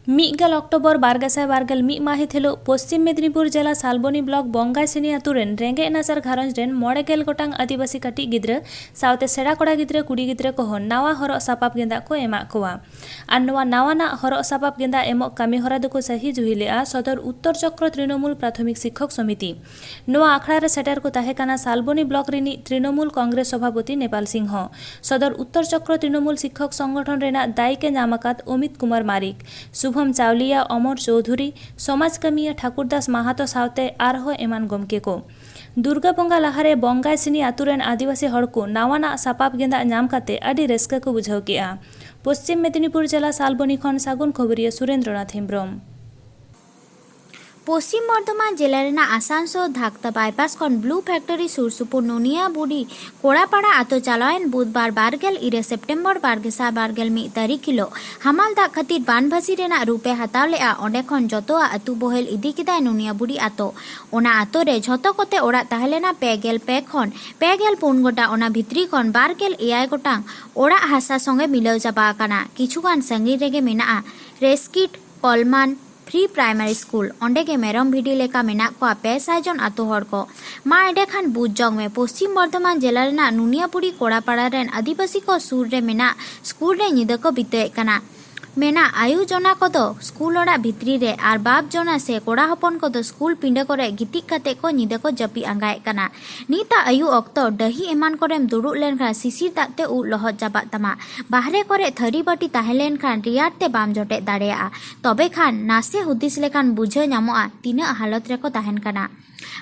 ᱢᱤᱫ ᱜᱮᱞ ᱚᱠᱴᱳᱵᱚᱨ ᱵᱟᱨ ᱜᱮᱥᱟᱭ ᱵᱟᱨ ᱜᱮᱞ ᱢᱤᱫ ᱢᱟᱹᱦᱤᱛ ᱦᱤᱞᱚᱜ ᱯᱚᱥᱪᱤᱢ ᱢᱮᱫᱤᱱᱤᱯᱩᱨ ᱡᱮᱞᱟ ᱥᱟᱞᱵᱚᱱᱤ ᱵᱞᱚᱠ ᱵᱚᱝᱜᱟᱭᱥᱤᱱᱤ ᱟᱹᱛᱩ ᱨᱮᱱ ᱨᱮᱸᱜᱮᱡ ᱱᱟᱪᱟᱨ ᱜᱷᱟᱨᱚᱸᱡᱽ ᱨᱮᱱ ᱢᱚᱬᱮ ᱜᱮᱞ ᱜᱚᱴᱟᱝ ᱟᱹᱫᱤᱵᱟᱹᱥᱤ ᱠᱟᱹᱴᱤᱡ ᱜᱤᱫᱽᱨᱟᱹ ᱥᱟᱶᱛᱮ ᱥᱮᱬᱟ ᱠᱚᱲᱟ ᱜᱤᱫᱽᱨᱟᱹ ᱠᱩᱲᱤ ᱜᱤᱫᱽᱨᱟᱹ ᱠᱚᱦᱚᱸ ᱱᱟᱣᱟ ᱦᱚᱨᱚᱜ ᱥᱟᱯᱟᱵ ᱜᱮᱸᱫᱟᱜ ᱠᱚ ᱮᱢᱟᱜ ᱠᱚᱣᱟ᱾ ᱟᱨ ᱱᱚᱣᱟ ᱱᱟᱣᱟᱱᱟᱜ ᱦᱚᱨᱚᱜ ᱥᱟᱯᱟᱵ ᱜᱮᱸᱫᱟᱜ ᱮᱢᱚᱜ ᱠᱟᱹᱢᱤ ᱦᱚᱨᱟ ᱫᱚᱠᱚ ᱥᱟᱹᱦᱤ ᱡᱩᱦᱤ ᱞᱮᱫᱼᱟ ᱥᱚᱫᱚᱨ ᱩᱛᱛᱚᱨ ᱪᱚᱠᱨᱚ ᱛᱨᱤᱱᱚᱢᱩᱞ ᱯᱨᱟᱛᱷᱚᱢᱤᱠ ᱥᱤᱠᱠᱷᱚᱠ ᱥᱚᱢᱤᱛᱤ᱾ ᱱᱚᱣᱟ ᱟᱠᱷᱲᱟ ᱨᱮ ᱥᱮᱴᱮᱨ ᱠᱚ ᱛᱟᱦᱮᱸ ᱠᱟᱱᱟ ᱥᱟᱞᱵᱚᱱᱤ ᱵᱞᱚᱠ ᱨᱤᱱᱤᱡ ᱛᱨᱤᱱᱚᱢᱩᱞ ᱠᱚᱝᱜᱨᱮᱥ ᱥᱚᱵᱷᱟᱯᱚᱛᱤ ᱱᱮᱯᱟᱞ ᱥᱤᱝᱦᱚ, ᱥᱚᱫᱚᱨ ᱩᱛᱛᱚᱨ ᱪᱚᱠᱨᱚ ᱛᱨᱤᱱᱚᱢᱩᱞ ᱥᱤᱠᱠᱷᱚᱠ ᱥᱚᱝᱜᱚᱴᱷᱚᱱ ᱨᱮᱱᱟᱜ ᱫᱟᱭᱤᱠ ᱮ ᱧᱟᱢ ᱟᱠᱟᱫ ᱚᱢᱤᱛ ᱠᱩᱢᱟᱨ ᱢᱟᱨᱤᱠ, ᱥᱩᱵᱷᱚᱢ ᱪᱟᱣᱞᱤᱭᱟ, ᱚᱢᱚᱨ ᱪᱳᱣᱫᱷᱩᱨᱤ, ᱥᱚᱢᱟᱡᱽ ᱠᱟᱹᱢᱤᱭᱟᱹ ᱴᱷᱟᱠᱩᱨ ᱫᱟᱥ ᱢᱟᱦᱟᱛᱚ ᱥᱟᱶᱛᱮ ᱟᱨᱦᱚᱸ ᱮᱢᱟᱱ ᱜᱚᱢᱠᱮ ᱠᱚ᱾ ᱫᱩᱨᱜᱟ ᱵᱚᱸᱜᱟ ᱞᱟᱦᱟᱨᱮ ᱵᱚᱝᱜᱟᱭᱥᱤᱱᱤ ᱟᱹᱛᱩ ᱨᱮᱱ ᱟᱹᱫᱤᱵᱟᱹᱥᱤ ᱦᱚᱲ ᱠᱚ ᱱᱟᱣᱟᱱᱟᱜ ᱥᱟᱯᱟᱵ ᱜᱮᱸᱫᱟᱜ ᱧᱟᱢ ᱠᱟᱛᱮ ᱟᱹᱰᱤ ᱨᱟᱹᱥᱠᱟᱹ ᱠᱚ ᱵᱩᱡᱷᱟᱹᱣ ᱠᱮᱫᱼᱟ᱾ ᱯᱚᱥᱪᱤᱢ ᱢᱮᱫᱤᱱᱤᱯᱩᱨ ᱡᱮᱞᱟ ᱥᱟᱞᱵᱚᱱᱤ ᱠᱷᱚᱱ ᱥᱟᱹᱜᱩᱱ ᱠᱷᱚᱵᱚᱨᱤᱭᱟᱹ ᱥᱩᱨᱮᱱᱫᱨᱚᱱᱟᱛᱷ ᱦᱮᱢᱵᱽᱨᱚᱢ᱾ ᱯᱚᱥᱪᱤᱢ ᱵᱚᱨᱫᱷᱚᱢᱟᱱ ᱡᱮᱞᱟ ᱨᱮᱱᱟᱜ ᱟᱥᱟᱱᱥᱳᱞ ᱫᱷᱟᱠᱛᱟ ᱵᱟᱭᱯᱟᱥ ᱠᱷᱚᱱ ᱵᱞᱩ ᱯᱷᱮᱠᱴᱚᱨᱤ ᱥᱩᱨ ᱥᱩᱯᱩᱨ ᱱᱩᱱᱤᱭᱟ ᱵᱩᱰᱤ ᱠᱚᱲᱟᱯᱟᱲᱟ ᱟᱛᱳ ᱪᱟᱞᱟᱣᱮᱱ ᱵᱩᱫᱷᱵᱟᱨ ᱵᱟᱨ ᱜᱮᱞ ᱤᱨᱟᱹᱞ ᱥᱮᱯᱴᱮᱢᱵᱚᱨ ᱵᱟᱨ ᱜᱮᱥᱟᱭ ᱵᱟᱨ ᱜᱮᱞ ᱢᱤᱫ ᱛᱟᱹᱨᱤᱠᱷ ᱦᱤᱞᱳᱜ ᱦᱟᱢᱟᱞ ᱫᱟᱜ ᱠᱷᱟᱹᱛᱤᱨ ᱵᱟᱱ ᱵᱷᱟᱹᱥᱤ ᱨᱮᱱᱟᱜ ᱨᱩᱯ ᱮ ᱦᱟᱛᱟᱣ ᱞᱮᱫᱼᱟ᱾ ᱚᱸᱰᱮ ᱠᱷᱚᱱ ᱡᱚᱛᱚᱣᱟᱜ ᱟᱹᱛᱩ ᱵᱚᱦᱮᱞ ᱤᱫᱤ ᱠᱮᱫᱟᱭ ᱱᱩᱱᱤᱭᱟ ᱵᱩᱰᱤ ᱟᱛᱳ᱾ ᱚᱱᱟ ᱟᱛᱳ ᱨᱮ ᱡᱷᱚᱛᱚ ᱠᱚᱛᱮ ᱚᱲᱟᱜ ᱛᱟᱦᱮᱸ ᱞᱮᱱᱟ ᱯᱮ ᱜᱮᱞ ᱯᱮ ᱠᱷᱚᱱ ᱯᱮ ᱜᱮᱞ ᱯᱩᱱ ᱜᱚᱴᱟᱝ᱾ ᱚᱱᱟ ᱵᱷᱤᱛᱨᱤ ᱠᱷᱚᱱ ᱵᱟᱨ ᱜᱮᱞ ᱮᱭᱟᱭ ᱜᱚᱴᱟᱝ ᱚᱲᱟᱜ ᱦᱟᱥᱟ ᱥᱚᱸᱜᱮ ᱢᱤᱞᱟᱹᱣ ᱪᱟᱵᱟ ᱟᱠᱟᱱᱟ᱾ ᱠᱤᱪᱷᱩ ᱜᱟᱱ ᱥᱟᱺᱜᱤᱧ ᱨᱮᱜᱮ ᱢᱮᱱᱟᱜᱼᱟ ᱨᱮᱥᱠᱤᱴ ᱠᱚᱞᱢᱟᱱ ᱯᱷᱨᱤ ᱯᱨᱟᱭᱢᱟᱨᱤ ᱥᱠᱩᱞ᱾ ᱚᱸᱰᱮ ᱜᱮ ᱢᱮᱨᱚᱢ ᱵᱷᱤᱰᱤ ᱞᱮᱠᱟ ᱢᱮᱱᱟᱜ ᱠᱚᱣᱟ ᱯᱮ ᱥᱟᱭ ᱡᱚᱱ ᱟᱛᱳ ᱦᱚᱲ ᱠᱚ᱾ ᱢᱟ ᱮᱸᱰᱮ ᱠᱷᱟᱱ ᱵᱩᱡᱽ ᱡᱚᱝ ᱢᱮ, ᱯᱚᱥᱪᱤᱢ ᱵᱚᱨᱫᱷᱚᱢᱟᱱ ᱡᱮᱞᱟ ᱨᱮᱱᱟᱜ ᱱᱩᱱᱤᱭᱟᱯᱩᱨᱤ ᱠᱚᱲᱟᱯᱟᱲᱟ ᱨᱮᱱ ᱟᱹᱫᱤᱵᱟᱹᱥᱤ ᱠᱚ ᱥᱩᱨ ᱨᱮ ᱢᱮᱱᱟᱜ ᱥᱠᱩᱞ ᱨᱮ ᱧᱤᱫᱟᱹ ᱠᱚ ᱵᱤᱛᱟᱹᱣᱮᱫ ᱠᱟᱱᱟ᱾ ᱢᱮᱱᱟᱜ ᱟᱭᱳ ᱡᱚᱱᱟ ᱠᱚᱫᱚ ᱥᱠᱩᱞ ᱚᱲᱟᱜ ᱵᱷᱤᱛᱨᱤ ᱨᱮ ᱟᱨ ᱵᱟᱯ ᱡᱚᱱᱟ ᱥᱮ ᱠᱚᱲᱟ ᱦᱚᱯᱚᱱ ᱠᱚᱫᱚ ᱥᱠᱩᱞ ᱯᱤᱸᱰᱟᱹ ᱠᱚᱨᱮ ᱜᱤᱛᱤᱡ ᱠᱟᱛᱮ ᱠᱚ ᱧᱤᱫᱟᱹ ᱠᱚ ᱡᱟᱹᱯᱤᱫ ᱟᱸᱜᱟᱭᱮᱫ ᱠᱟᱱᱟ᱾ ᱱᱤᱛᱟᱜ ᱟᱹᱭᱩᱵ ᱚᱠᱛᱚ ᱰᱟᱹᱦᱤ ᱮᱢᱟᱱ ᱠᱚᱨᱮᱢ ᱫᱩᱲᱩᱵ ᱞᱮᱱᱠᱷᱟᱱ ᱥᱤᱥᱤᱨ ᱫᱟᱜ ᱛᱮ ᱩᱵ ᱞᱚᱦᱚᱫ ᱪᱟᱵᱟᱜ ᱛᱟᱢᱟ᱾ ᱵᱟᱦᱨᱮ ᱠᱚᱨᱮ ᱛᱷᱟᱹᱨᱤ ᱵᱟᱹᱴᱤ ᱛᱟᱦᱮᱸ ᱞᱮᱱᱠᱷᱟᱱ ᱨᱮᱭᱟᱲ ᱛᱮ ᱵᱟᱢ ᱡᱚᱴᱮᱫ ᱫᱟᱲᱮᱭᱟᱜᱼᱟ᱾ ᱛᱚᱵᱮ ᱠᱷᱟᱱ ᱱᱟᱥᱮ ᱦᱩᱫᱤᱥ ᱞᱮᱠᱷᱟᱱ ᱵᱩᱡᱷᱟᱹᱣ ᱧᱟᱢᱚᱜᱼᱟ ᱛᱤᱱᱟᱹᱜ ᱦᱟᱞᱚᱛ ᱨᱮᱠᱚ ᱛᱟᱦᱮᱱ ᱠᱟᱱᱟ᱾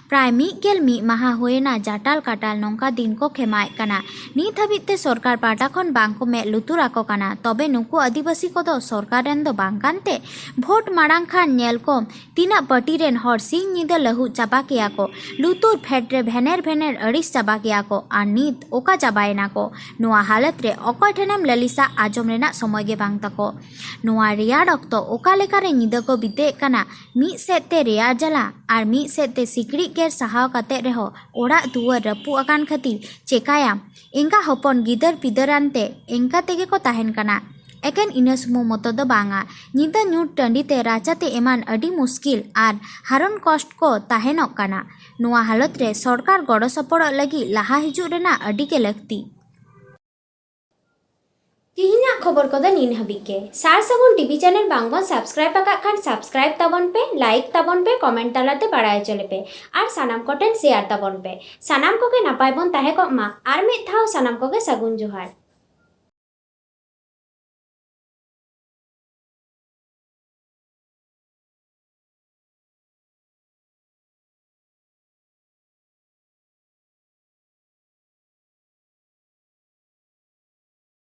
ᱯᱨᱟᱭ ᱢᱤᱫ ᱜᱮᱞ ᱢᱤᱫ ᱢᱟᱦᱟ ᱦᱩᱭᱮᱱᱟ ᱡᱟᱴᱟᱞ ᱠᱟᱴᱟᱞ ᱱᱚᱝᱠᱟ ᱫᱤᱱ ᱠᱚ ᱠᱷᱮᱢᱟᱭᱮᱫ ᱠᱟᱱᱟ᱾ ᱱᱤᱛ ᱦᱟᱹᱵᱤᱡ ᱛᱮ ᱥᱚᱨᱠᱟᱨ ᱯᱟᱦᱴᱟ ᱠᱷᱚᱱ ᱵᱟᱝ ᱠᱚ ᱢᱮᱫ ᱞᱩᱛᱩᱨ ᱟᱠᱚ ᱠᱟᱱᱟ᱾ ᱛᱚᱵᱮ ᱱᱩᱠᱩ ᱟᱹᱫᱤᱵᱟᱹᱥᱤ ᱠᱚᱫᱚ ᱥᱚᱨᱠᱟᱨ ᱨᱮᱱ ᱫᱚ ᱵᱟᱝ ᱠᱟᱱᱛᱮ ᱵᱷᱳᱴ ᱢᱟᱲᱟᱝ ᱠᱷᱟᱱ ᱧᱮᱞ ᱠᱚᱢ ᱛᱤᱱᱟᱹᱜ ᱯᱟᱹᱴᱤ ᱨᱮᱱ ᱦᱚᱲ ᱥᱤᱧ ᱧᱤᱫᱟᱹ ᱞᱟᱹᱦᱩᱫ ᱪᱟᱵᱟ ᱠᱮᱭᱟ ᱠᱚ, ᱞᱩᱛᱩᱨ ᱯᱷᱮᱰ ᱨᱮ ᱵᱷᱮᱱᱮᱨ ᱵᱷᱮᱱᱮᱨ ᱟᱹᱲᱤᱥ ᱪᱟᱵᱟ ᱠᱮᱭᱟ ᱠᱚ᱾ ᱟᱨ ᱱᱤᱛ ᱚᱠᱟ ᱪᱟᱵᱟᱭᱮᱱᱟ ᱠᱚ? ᱱᱚᱣᱟ ᱦᱟᱞᱚᱛ ᱨᱮ ᱚᱠᱚᱭ ᱴᱷᱮᱱᱮᱢ ᱞᱟᱹᱞᱤᱥᱟ? ᱟᱸᱡᱚᱢ ᱨᱮᱱᱟᱜ ᱥᱚᱢᱚᱭ ᱜᱮ ᱵᱟᱝ ᱛᱟᱠᱚ᱾ ᱱᱚᱣᱟ ᱨᱮᱭᱟᱲ ᱚᱠᱛᱚ ᱚᱠᱟ ᱞᱮᱠᱟᱨᱮ ᱧᱤᱫᱟᱹ ᱠᱚ ᱵᱤᱛᱟᱹᱣᱮᱫ ᱠᱟᱱᱟ? ᱢᱤᱫ ᱥᱮᱫ ᱛᱮ ᱨᱮᱭᱟᱲ ᱡᱟᱞᱟ ᱟᱨ ᱢᱤᱫ ᱥᱮᱫ ᱛᱮ ᱥᱤᱠᱲᱤᱡ ᱜᱮᱨ ᱥᱟᱦᱟᱣ ᱠᱟᱛᱮ ᱨᱮᱦᱚᱸ ᱚᱲᱟᱜ ᱫᱩᱣᱟᱹᱨ ᱨᱟᱹᱯᱩᱫ ᱟᱠᱟᱱ ᱠᱷᱟᱹᱛᱤᱨ ᱪᱮᱠᱟᱭᱟᱢ? ᱮᱸᱜᱟ ᱦᱚᱯᱚᱱ ᱜᱤᱫᱟᱹᱨ ᱯᱤᱫᱟᱹᱨ ᱟᱱᱛᱮ ᱮᱱᱠᱟ ᱛᱮᱜᱮ ᱠᱚ ᱛᱟᱦᱮᱱ ᱠᱟᱱᱟ᱾ ᱮᱠᱮᱱ ᱤᱱᱟᱹ ᱥᱩᱢᱩᱝ ᱢᱚᱛᱚ ᱫᱚ ᱵᱟᱝᱟ, ᱧᱤᱫᱟᱹ ᱧᱩᱛ ᱴᱟᱺᱰᱤ ᱛᱮ ᱨᱟᱪᱟ ᱛᱮ ᱮᱢᱟᱱ ᱟᱹᱰᱤ ᱢᱩᱥᱠᱤᱞ ᱟᱨ ᱦᱟᱨᱚᱱ ᱠᱚᱥᱴ ᱠᱚ ᱛᱟᱦᱮᱱᱚᱜ ᱠᱟᱱᱟ᱾ ᱱᱚᱣᱟ ᱦᱟᱞᱚᱛ ᱨᱮ ᱥᱚᱨᱠᱟᱨ ᱜᱚᱲᱚ ᱥᱚᱯᱚᱦᱚᱫ ᱞᱟᱹᱜᱤᱫ ᱞᱟᱦᱟ ᱦᱤᱡᱩᱜ ᱨᱮᱱᱟᱜ ᱟᱹᱰᱤ ᱜᱮ ᱞᱟᱹᱠᱛᱤ᱾ ᱛᱤᱦᱤᱧᱟᱜ ᱠᱷᱚᱵᱚᱨ ᱠᱚᱫᱚ ᱱᱤᱱ ᱦᱟᱹᱵᱤᱡ ᱜᱮ᱾ ᱥᱟᱨ ᱥᱟᱹᱜᱩᱱ ᱴᱤᱵᱷᱤ ᱪᱮᱱᱮᱞ ᱵᱟᱝ ᱵᱚᱱ ᱥᱟᱵᱥᱠᱨᱟᱭᱤᱵ ᱟᱠᱟᱫ ᱠᱷᱟᱱ ᱥᱟᱵᱥᱠᱨᱟᱭᱤᱵ ᱛᱟᱵᱚᱱ ᱯᱮ, ᱞᱟᱭᱤᱠ ᱛᱟᱵᱚᱱ ᱯᱮ, ᱠᱚᱢᱮᱱᱴ ᱛᱟᱞᱟᱛᱮ ᱵᱟᱲᱟᱭ ᱦᱚᱪᱚ ᱞᱮᱯᱮ ᱟᱨ ᱥᱟᱱᱟᱢ ᱠᱚᱴᱷᱮᱱ ᱥᱮᱭᱟᱨ ᱛᱟᱵᱚᱱ ᱯᱮ᱾ ᱥᱟᱱᱟᱢ ᱠᱚᱜᱮ ᱱᱟᱯᱟᱭ ᱵᱚᱱ ᱛᱟᱦᱮᱸ ᱠᱚᱜ ᱢᱟ᱾ ᱟᱨ ᱢᱤᱫ ᱫᱷᱟᱣ ᱥᱟᱱᱟᱢ ᱠᱚᱜᱮ ᱥᱟᱹᱜᱩᱱ ᱡᱚᱦᱟᱨ᱾